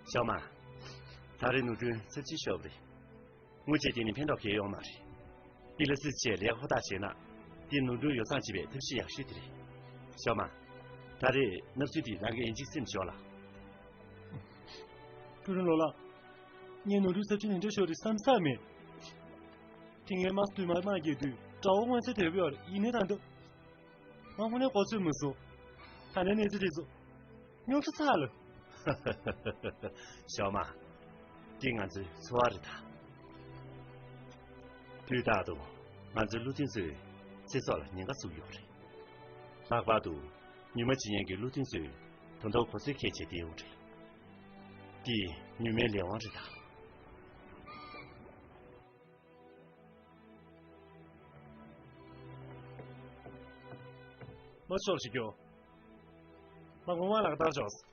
ཞའོ་མ། ད་རེས་ནོར་འཁྲུལ་ཚབས་ཆེ་ཤོར་བ་རེད། དངུལ་ཆད་དེ་ནི་ཕན་ཐོགས་གང་ཡང་ཡོད་མ་རེད། འདི་ལ་སྲིད་ཆེད་ལས་ཧོ་ཐག་བྱས་ན། འདི་ནོར་འཁྲུལ་ཡོ་བསྲང་བྱེད་པའི་ཐབས་ཤེས་ཡག་ཤོས་དེ་རེད། ཞའོ་མ། ད་རེས་ནབ་སུ་དེ་རང་གི་ཨིན་ཇི་སེམས་ཤོར་ལ། ཀྲུའུ་རིན་ལོ་ལགས། ངས་ནོར་འཁྲུལ་ཚབས་ཆེན་དེ་འདྲ་ཤོར་རེད་བསམ་ས་མེད། དེ་སྔའི་དམག་སྡུད་མ་དམག་རྒྱག་དུས་དགྲ་བོ་མངོན་གསལ་དོད་པོ་ཡོད་རེད། ཡིན་ནའི་ད་དུང་། ང་དངོས་གནས་གོ་ཚོད་མ་སོང་། ད་ནས་གནས་ཚུལ་དེ་ཚོ་རྙོག་དྲ་ཚ་ལ། ཞའོ་མ། འདི་ང་ཚོའི་འཚོ་བ་རེད་ད། དུས་རྟག་ཏུ་ང་ཚོའི་བློ་མཐུན་ཚོས་ཚེ་སྲོག་ལ་ཉེན་ཁ་བཟོ་གི་ཡོད་རེད། ལྷག་པར་དུ་ཉུལ་མ་བྱེད་མཁན་གྱི་བློ་མཐུན་ཚོས་ད་དུང་གོ་ཚོད་ཁེལ་བྱས་བསྡད་ཡོད་རེད། འདི་ཉུལ་མའི་ལས་དབང་རེད་ད། མ་ཆོག་ཞིག་རྒྱོ། མ་དགོངས་པ་ལག་བསྟར་ཆོག།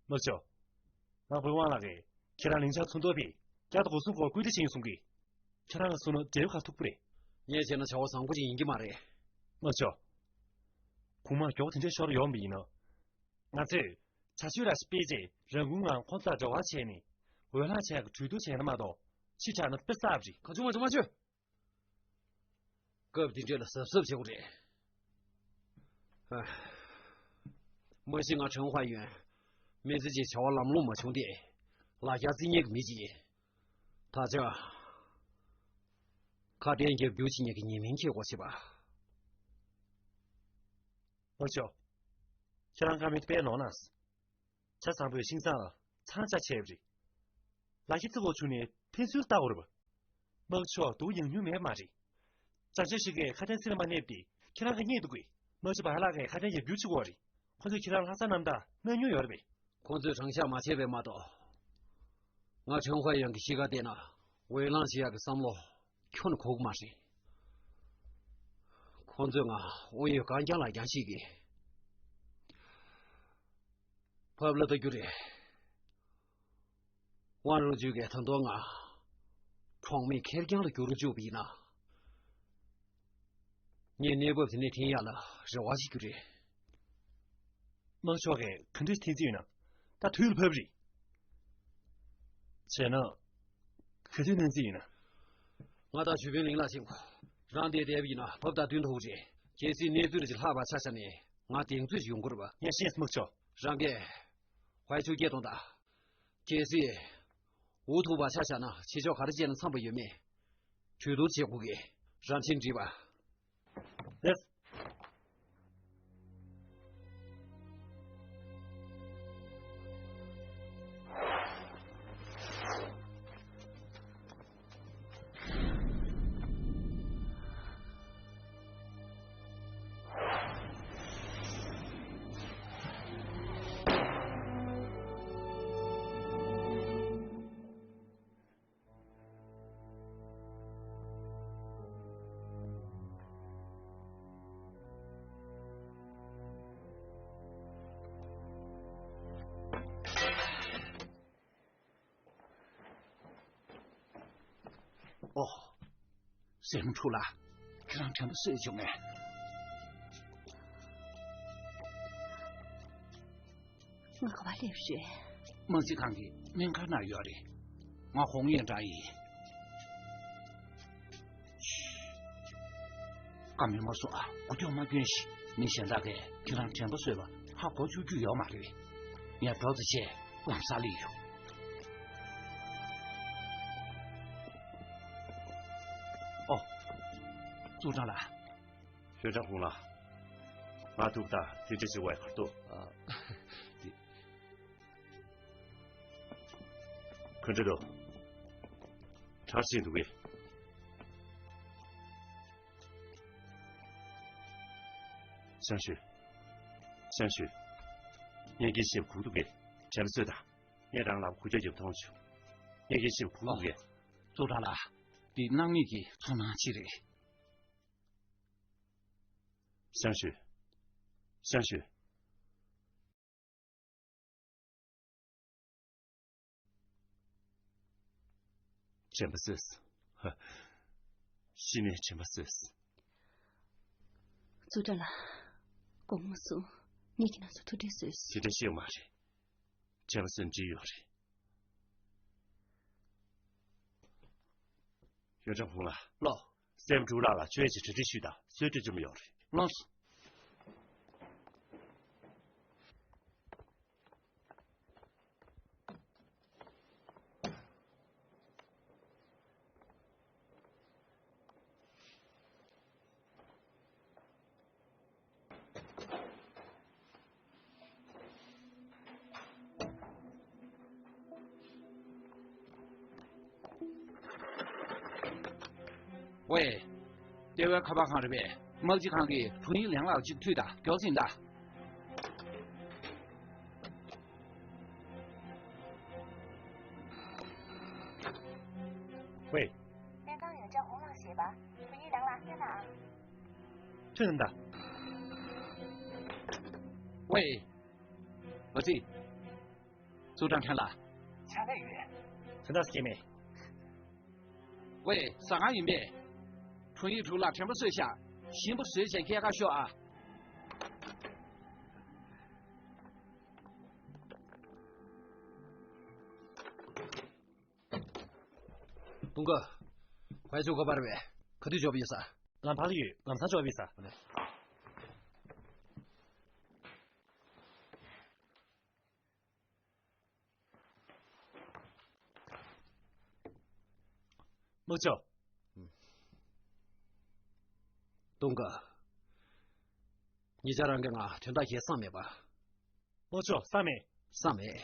མ་ཆོག། ང་བོད་དབང་ལགས་ཀྱིས་ཁྱེད་རང་ལིང་ཆ་ཚོན་མདོག་པས་བསྐྱར་དུ་སྒོ་སྲུང་སྐོར་བཀོད་སྒྲིག་བྱས་ཡིན་གསུང་གི། ཁྱེད་རང་གིས་གསུངས་ན་འབྲས་བུ་ག་ཐུག་པ་རེད། ངས་བྱས་ན་བྱ་བ་བཟང་པོ་ཅིག་ཡིན་གྱི་མ་རེད། མ་ཆོག། གོང་མ་མགྱོགས་དེ་འདྲའི་ཤོར་ཡོང་བ་ཡིན་ན། ང་ཚོས་བྱ་སྤྱོད་ར་ཞིག་སྤེལ་རྗེས་རང་འགུལ་ངང་ཁོང་ཚོ་ལ་འབྲེལ་བ་བྱས་ནས་འོས་ལངས་བྱས་གྲོས་བསྡུར་བྱས་ན་མ་གཏོགས་ཕྱི་དྲགས་ན་དཔེ་གསར་པ་རེད། ག་ཚོད་མ་ཚོད་མ་ཚོད། སྐབས་འདི་འདྲ་ལ་གཟབ་གཟབ་བྱེད་དགོས་རེད། ཨ། མ་གཞི་ང་ཁྲེན་ཧྭ་ཡོན་མི་ཚེ་གཅིག་བྱ་བ་ལམ་ལྷོང་མ་བྱུང་སྟེ་ལ་རྒྱ་རྩིས་ཉེས་ཀྱི་མི་གཅིག་ཡིན། ད་ཆ་ཁ་དན་རྒྱབ་སྐྱུར་བྱེད་མཁན་གྱི་ཉེས་མིང་ཁྱེར་དགོས་བྱེད་པ། ཨོ་ཅོ། ཁྱེད་རང་ཀ་མེད་དཔེ་ནོར་ན། ཆ་ཚང་པོས་ཤིང་ཚང་ལ་ཚང་ལྕགས་བྱས་པ་རེད། ལ་ཁྱི་ཚེ་བོ་ཆུང་ནས་ཕན་ཚུན་ལྟ་བར་བ། དམག་ཕྱོགས་སྡུག་ཡང་མྱུར་མེད་མ་རེད། ཅང་ཅེ་ཧྲི་ཀས་ཁ་དན་སི་ལ་མ་གནས་པ་དེ་ཁྱེད་རང་གིས་རྙེད་འདུག་གས། དམག་སྤྱི་བ་ཧ་ལག་གིས་ཁ་དན་ཡར་བསྒྱུར་བྱེད་དགོས་རེད། ཁོ་ཚོས་ཁྱེད་རང་ལྷ་ས་གནམ་ཐང་གནང་མྱོང་ཡོད་རེད་པས། ཁོ་ཚོས་དྲང་བཞག་མ་བྱས་པས་མ་གཏོགས། ང་ཁྲེན་ཧྭ་ཡོན་གྱི་གཤིས་ཀ་བལྟས་ན་འོས་ལངས་བྱེད་ཡག་གི་བསམ་བློ་ཁྱོན་ནས་འཁོར་གི་མ་རེད། ཁོ་ཚོས་ང་དབང་ཡོད་རྐང་རྐྱང་ལ་རྐྱང་བཤད་ཀྱིས། ཕབ་ལ་ལྟ་རྒྱུ་རེད། ཝང་རུང་ཅུས་ཀྱིས་ད་དུང་ང་གྲོགས་མེད་ཁེར་རྐྱང་ལ་བསྒྱུར་བཅུག་པ་ཡིན་ན། ངས་གནས་བབ་དེ་ནས་འཐེན་ཡག་ལ་རེ་བ་བྱེད་རྒྱུ་རེད། དམག་ཕྱོགས་ཀྱིས་ག་འདྲ་འཐེན་རྩིས་ཡོད་ན་ད་དུས་ལ་བབ་རེད། བྱས་ན་ག་དུས་གནང་རྩིས་ཡིན་ན། ང་དང་ཞུ་དཔོན་ལིང་ལགས་ཕྱིན་གོ། རང་དེར་བསྡད་པ་ཡིན་ན་བབ་དང་བསྟུན་ཐུབ་རེད། གལ་སྲིད་གནས་ཚུལ་ཅིག་ལྷག་པ་ཆ་བཞག་ནས་ང་གདེང་ཚོད་ཅིག་ཡོང་གི་རེད་པ། ངས་ཤེས་སོང་མག་ཆོག། རང་གིས་ཧོའི་ཆུ་སྐྱེལ་གཏོང་དང་། གལ་སྲིད་འུ་ཐུག་པ་ཆ་བཞག་ན་ཕྱི་ཕྱོགས་ག་རེ་བྱས་ན་འཚམ་པ་ཡོད་མེད་གྲོས་བསྡུར་བྱེད་དགོས་ཀྱི། རང་ཕྱིན་འགྲིག་པ། ལགས། ཨོ། སྲས་མོ་ཕྲུག་ལགས། ཁྱེད་རང་དྲན་པ་གསོས་བྱུང་ངས། ང་ག་པར་སླེབས་རེད། དམག་སྤྱི་ཁང་གི་སྨན་ཁང་ནང་ཡོད་རེད། ང་ཧོང་ཡོན་ཀྲང་ཡིན། ཀ་མེད་མ་སོང་ཨ། མགོ་སྐྱོག་མ་སྐྱོན་ཞིག་མི་གཞན་དག་གིས་ཁྱེད་རང་དྲན་པ་གསོས་པ་ཧ་གོ་བཅུག་རྒྱུ་ཡོད་མ་རེད། ངས་འགྲོ་ཙམ་བྱས་ལམ་སང་སླེབས་ཡོང་། ཨོ། ཙུའུ་ཀྲང་ལགས། ཧོན་ཀྲང་ཧུང་ལགས། ང་ཐུག་ད་དེ་འདྲ་ཞིག་བས་ཁར་ཏོ། ཨ། དེ། ག་འདྲ་འདུག་གྲ་སྒྲིག་འདུག་གས། ཞང་ཞུས། ཞང་ཞུས། ངས་ཀྱི་ཞིབ་གུག་འདུག་གས། དྲན་པ་གསོས་དང་། ངས་རང་ལ་གུ་རྒྱ་རྒྱབ་མཐོང་བྱུང་། ངས་ཀྱི་ཞིབ་གུག་འདུག་གས། ཙུའུ་ཀྲང་ལགས། འདི་སྣང་མེད་ཀྱི་ཚོར་སྣང་ཅིག་རེད། ཞང་ཞུས། ཞང་ཞུས། དྲན་པ་གསོས། ཧ། གཞི་ནས་དྲན་པ་གསོས། ཙུའུ་ཀྲང་ལགས། དགོངས་མ་ཚོམས། ངས་ཁྱེད་རང་ཚོར་ཐུགས་ཁྲལ་བཟོས་སོང་། དེ་འདྲ་བཤད་མ་རེད། དྲན་པ་གསོས་འདྲི་ཡོད་རེད། ཡོན་ཀྲང་ཧུང་ལགས། ལགས། སྲས་མོ་ཕྲུག་ལགས་ལ་ཁྱོད་ཀྱིས་གྲ་སྒྲིག་ཞུས་དང་གསོལ་སྟོན་བྱེད་མི་ཡོང་རེད། ལགས་སོ། ཝེ། ལྟེ་བའི་ཁ་པར་ཁང་རེད་པས། དམག་སྤྱི་ཁང་གི་དྲུང་ཡིག་ལན་ལགས་ཅིག་མཐུད་དང་མགྱོགས་ཕྱིན་དང་། ཝེ། སྨན་ཁང་ཡོན་ཀྲང་ཧོང་ལགས་ཞེས་པ། དུས་ཡུན་ནང་ལ་སླེབས་ཨ། ཐོན་ད། ཝེ། ཨ་ཙི། ཙུའུ་ཀྲང་ཁྲེན་ལགས། ཆ་ལས་ཡོད། ཚོན་མདངས་སྐྱེས་མེད། ཝེ། ཟ་ཁང་ཡིན་པས། དྲུང་ཡིག་དྲུང་ལ་དྲན་པ་གསོས་ཤག་ཞིམ་པོ་བཟོས་བྱས་ཁྱེད་ཀ་ཤོག་ཨ། ཏུང་ཀ། ཁོའི་ཚོ་ག་པར་བས། ག་དུས་འབྱོར་བ་ཡིན་ས། ལམ་བར་ལ་ཡོད། ལམ་སང་འབྱོར་བ་ཡིན་ས། དམག་ཕྱོགས། ཏུང་ཀ། ཉེ་ཆར་རང་གིས་ང་དོན་དག་གཞན་བསམ་མེད་པ། དམག་ཕྱོགས་བསམ་མེད། བསམ་མེད།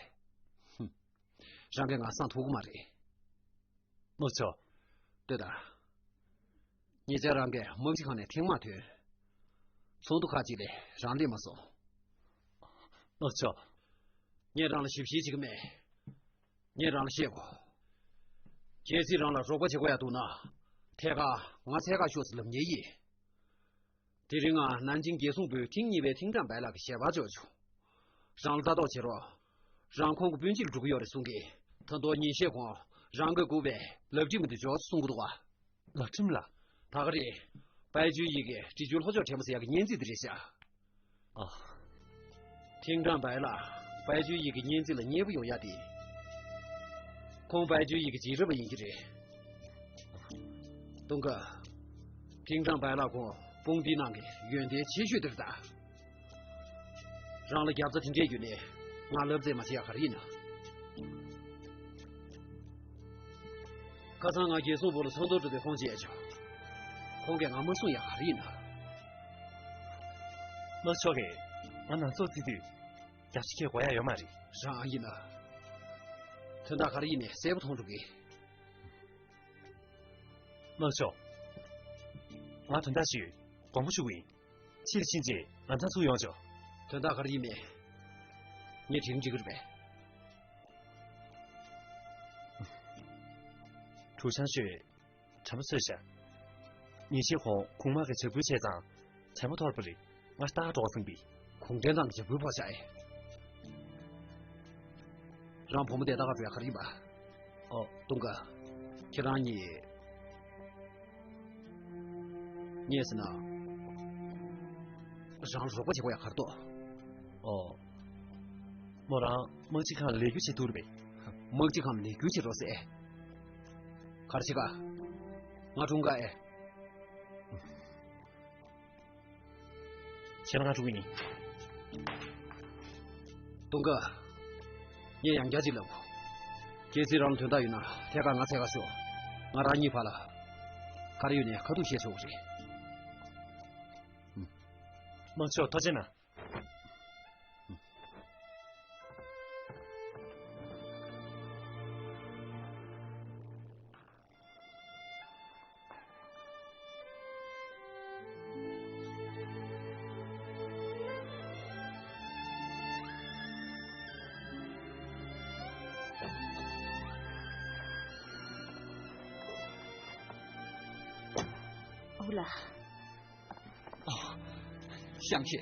ཧུམ། རང་གིས་ང་བསམ་ཐུབ་ཀྱི་མ་རེད། དམག་ཕྱོགས། ལྟོས་དང་། ཉེ་ཆར་རང་གིས་དམག་སྤྱི་ཁང་ནས་ཐེངས་མ་ཐོན། ཚོགས་འདུ་ཁག་ཅིག་ལས་རང་སླེབས་མ་སོང་། དམག་ཕྱོགས། ངས་རང་ལ་ཞིབ་བཤེར་བྱེད་ཀྱི་མེད། ངས་རང་ལ་བཤད་དགོས། གལ་སྲིད་རང་ལ་རོགས་པ་བྱེད་དགོས་ཡ་འདུག་ན། ཐད་ཀར་ང་འཚོལ་ག་ཤོག་ཟེར་ལབ་མཁན་ཡིན། དེ་རིང་ང་ནན་ཅིང་རྒྱལ་སྲུང་པུའུ་ཐེངས་གཉིས་པའི་ཐིང་ཀྲང་པའེ་ལགས་ཀྱི་ཞལ་པར་འབྱོར་བྱུང་། རང་ལ་ལྟ་རྟོག་བྱེད་རོགས། རང་ཁོང་གི་སྤུན་མཆེད་ལ་འགྲོ་གི་ཡོད་རེད་གསུང་གི། ད་དུང་ཉིན་ཤས་གོང་རང་གིས་བསྐུར་བའི་ལག་འཁྲིམས་དེ་འབྱོར་སོང་གསུང་གི་འདུག་ག་ལག་འཁྲིམས་ལ། ད་ག་རེད། པའེ་ཅུའུ་ཡི་གེ་འབྲི་རྒྱུའི་ལྷོ་ཕྱོགས་དྲན་པ་ཟེར་ཡག་གི་སྙན་ཚིག་དེ་རེད་ཤག་ཨ། ཐིང་ཀྲང་པའེ་ལགས་པའེ་ཅུའུ་ཡི་གེ་སྙན་ཚིག་ལ་མཉེས་པོ་ཡོང་ཡ་དེ། ཁོང་པའེ་ཅུའུ་ཡི་གེ་རྗེས་རབས་པ་ཡིན་གྱི་རེད། ཏུང་ཀ། ཐིང་ཀྲང་པའེ་ལགས་ཁོང་དཔུང་སྡེའི་ནང་གི་ཡོན་ཏན་ཆེ་ཤོས་དེ་རེད་ད། རང་ལ་རྒྱབ་རྩ་དེ་འདྲས་ཡོད་ནས་ང་ལབ་རྩེད་མ་བྱེད་ཡ་ག་རེ་ཡིན་ན། ཁ་སང་ང་རྒྱལ་སྲུང་པུའུ་ལ་ཚོགས་འདུར་འགྲོ་དུས་ཁོང་བརྗེད་བྱུང་། ཁོང་གིས་ང་མ་གསུང་ཡ་ག་རེ་ཡིན་ན། དམག་ཕྱོགས་ཀྱིས་ང་ནང་སོག་བརྩི་དུས་རྒྱབ་ཤ་ཁྱེར་དགོས་ཡ་ཡོད་མ་རེད། རང་ཡིན་ན། དོན་དག་ག་རེ་ཡིན་ནའི་གསལ་པོ་མཐོང་འགྲོ་གི། དམག་ཕྱོགས། ང་དོན་དག་ཞིག་ཡོད། དགོངས་པ་ཞུ་གི་ཡིན། ཕྱིར་ཕྱིན་རྗེས་ང་ཚང་ཚུར་ཡོང་ཆོག་དོན་དག་ག་རེ་ཡིན་མིན། ངས་དྲི་གི་འགྲིག་གི་རེད་པས། ཀྲུའུ་ཆང་ཤོས་དྲན་པ་གསོས་ཤག་ཉིན་ཤས་གོང་གོང་དམག་གི་ཇག་རྐུན་བྱས་ཙང་དྲན་པ་འཐོར་བ་རེད། ང་རྟག་འགྲོ་བསམ་པས། གུང་ཁྲན་ཏང་གི་ཇག་རྐུན་ཕོག་ཤག་ཨེ། རང་བུ་མོ་དེ་ད་ག་འགྲོ་ཡ་ག་རེ་ཡིན་པ། ཨོ། ཏུང་ཀ། ཁྱེད་རང་གཉིས། ངས་ཟེར་ན། རང་ལ་རོགས་པ་བྱེད་དགོས་ཡ་ག་རེ་འདུག་ཨོ། མོ་རང་དམག་སྤྱི་ཁང་ལ་ལས་འཁྱུར་བྱེད་ཐུབ་རེད་པས། དམག་སྤྱི་ཁང་ལ་ལས་འཁྱུར་བྱེད་རོགས་ཟེར། ག་རེ་བྱེད་ག་ང་དྲུང་ག་ཨེ། ཁྱེད་རང་དྲུང་ཡིན། ཏུང་ཀ། ངས་ཡང་བསྐྱར་ཅིག་ལབ་གོ། གལ་སྲིད་རང་ལ་དོན་དག་ཡོད་ན་ཐད་ཀར་ང་འཚོལ་ག་ཤོག་ང་རང་གཉིས་བར་ལ། ག་རེ་ཡོད་ནའི་ཁ་ཐུག་བཤད་ཆོག་གི་རེད། དམག་ཕྱོགས་ཐུགས་རྗེ་གནང་། ཨོ་ལགས། ཨ། ཤང་ཤེ།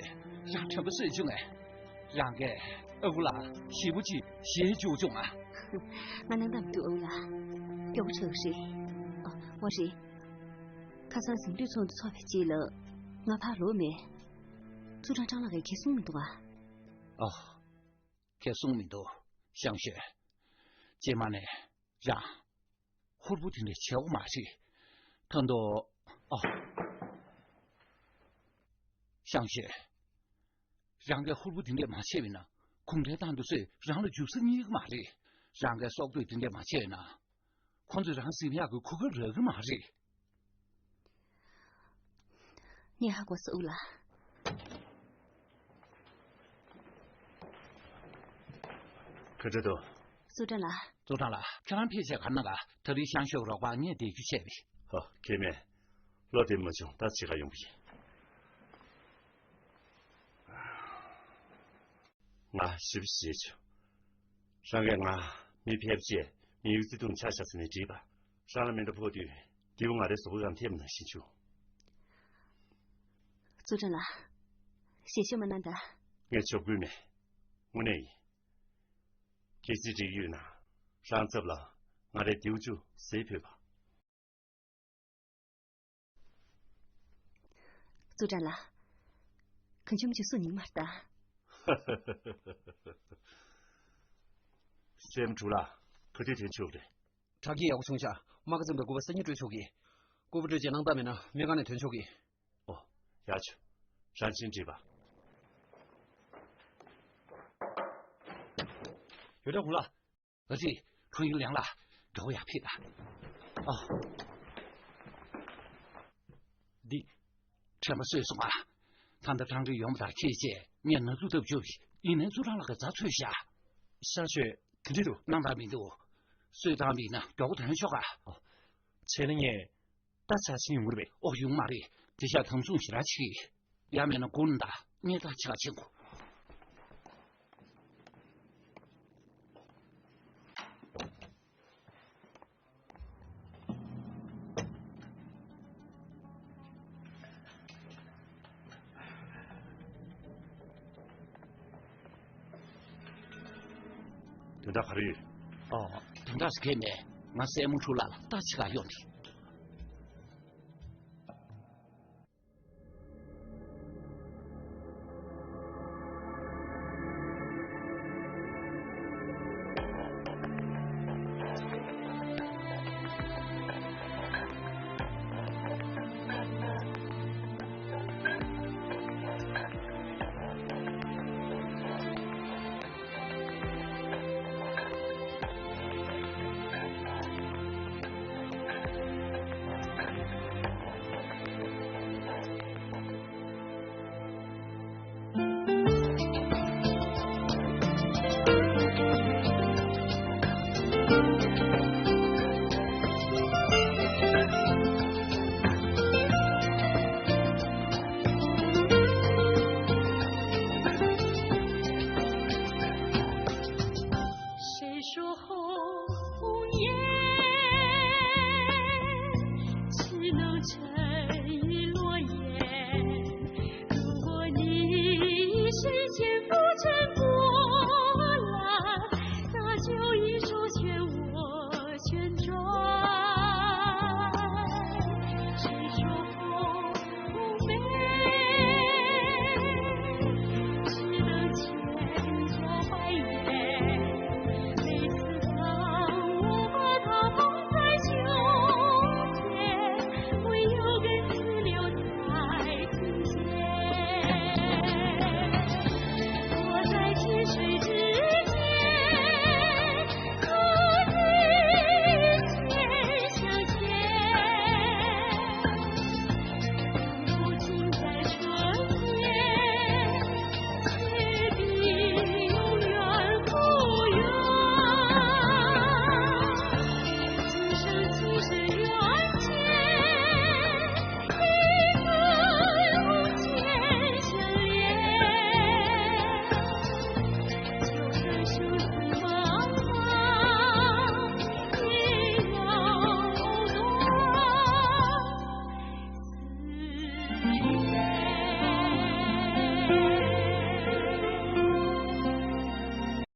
རང་དྲན་པ་གསོས་བྱུང་ངས། རང་གིས་ཨ་ཁུ་ལ་ཞེ་པོ་ཅིག་ཞེད་བཅུག་བྱུང་ང་། ང་སྣང་དག་མི་འདུག་ཨ་ཁུ་ལགས། སྐྱོ་པོ་ཆགས་རེད། ཨ། འོ་རེད། ཁ་སང་གཟེངས་བསྟོད་ཚོགས་འདུ་ཚོགས་པའི་རྗེས་ལ་ང་ཕར་ལོག་མེད། ཙུའུ་ཀྲང་ཀྲང་ལགས་ཀྱིས་ཁྱེད་གསུངས་མི་འདུག་ཨ། ཨ། ཁྱེད་གསུངས་མི་འདུག་ཤང་ཤེ། རྗེས་མ་ནས་རང་། ཧུར་པོ་དེ་འདྲ་བྱེད་དགོས་མ་རེད། ད་དུང་། ཨ། ཤང་ཤེ། རང་གིས་ཧུར་པོ་དེ་འདྲ་མ་བྱས་པ་ཡིན་ན། གུང་ཁྲན་ཏང་དེ་ཚོས་རང་ལ་འཇུ་ས་རྙེད་ཀྱི་མ་རེད། རང་གིས་སྲོག་བློས་དེ་འདྲ་མ་བྱས་ན། ཁོ་ཚོས་རང་ཟིན་ཡག་གི་གོ་སྐབས་རག་གི་མ་རེད། ངས་ཧ་གོ་སོང་ཨ་ཁུ་ལགས། ག་འདྲ་འདུག་ཙུའུ་ཀྲང་ལགས། ཙུའུ་ཀྲང་ལགས། ཁྱེད་རང་ཕལ་ཆེར་ག་རེ་གནང་ག་ད་རིང་ཤང་ཤེའི་རོགས་པ་ངས་བསྡད་རྒྱུ་བྱས་པས། ཧོ། ཁེ་མེད། བློ་བདེ་མ་བྱུང་། ད་ཕྱི་ཁ་ཡོང་གི་ཡིན། ང་ཞིབ་བཤེར་བྱས་བྱུང་། རང་གིས་ང་མི་ཕལ་ཆེར་མི་ཡུལ་བརྩེ་དུང་ཆ་བཞག་ཟེར་ནས་བྲིས་པ། རང་ལ་མེ་མདའ་ཕོག་དུས་མདེའུ་ང་རའི་གཟུགས་པོའི་སྒང་ཐེབས་ནང་བཞིན་བྱུང་། ཙུའུ་ཀྲང་ལགས། ཞལ་ཤོར་མ་གནང་དང་། ངས་བྱབ་ཁུལ་མེད། དངོས་གནས་ཡིན། གལ་སྲིད་འགྲིག་ཡོད་ན། རང་ཚབ་ལ་ང་རའི་མདེའུ་ཆུ་ཟས་ཕུལ་བ། ཙུའུ་ཀྲང་ལགས། གང་བྱུང་ཅིག་སུ་ཉིན་མར་ལྟ། སེམས་འཁྲུག་ལ། ག་དུས་ཐོན་ཆོག་རེད། དྲ་རྒྱའི་ཡག་པོ་བྱུང་ཤག་མ་ཁ་ཙམ་པའི་སྐུད་པ་སང་ཉིན་སྤྲོད་ཆོག་གི། སྐུད་པ་སྤྲོད་རྗེས་སྣང་བརྟག་མེད་ན་སྨན་ཁང་ནས་ཐོན་ཆོག་གི། ཨོ། ཡག་བྱུང་། རང་ཕྱིན་འགྲིག་པ། ཡོད་འདྲ་གོང་ལ། ཨ་ཙི། ཁོང་ཡིན་ལན་ལ། མགྱོགས་ཡར་ཕེབས་དང་། ཨ། འདི། ཁྲལ་མ་གསོས་སོང་ཨ། ད་ལྟ་གྲང་འགྲིག་ཡོང་བ་དང་ཁྱེད་ཅེས་ངས་ན་ཟུག་ཐབས་བྱུང་། ཡིན་ནའི་ཙུའུ་ཀྲང་ལགས་ཀྱིས་རྫ་འཚོལ་བཞག་ཤར་ཆོས་དེ་འདྲ་འདུག་སྣང་དག་མི་འདུག་གསོས་བཏང་བ་ཡིན་ན་མགྱོགས་པོ་ཐོན་ཆོག་ག་བྱས་ན་ངས་རྟ་ཆག་ཕྱིན་ཡོང་གི་རེད་པས། ཨོ་ཡོང་མ་རེད། དེ་ཤག་དམ་བཟུང་ཞེ་དྲག་བྱེད་ཀྱི། ཡང་མིན་ན་དགུང་ཟླ་སྙེ་ཐག་ཆེ་ག་ཕྱིན་དགོས། དོན་དག་ག་རེ་ཡོད། ཨོ། དོན་དག་ཟེར་མཁན་མེད། ང་སྲས་མོ་ཕྲུག་ལགས་ལ་རྟ་ཕྱེ་ག་ཡོང་ནི།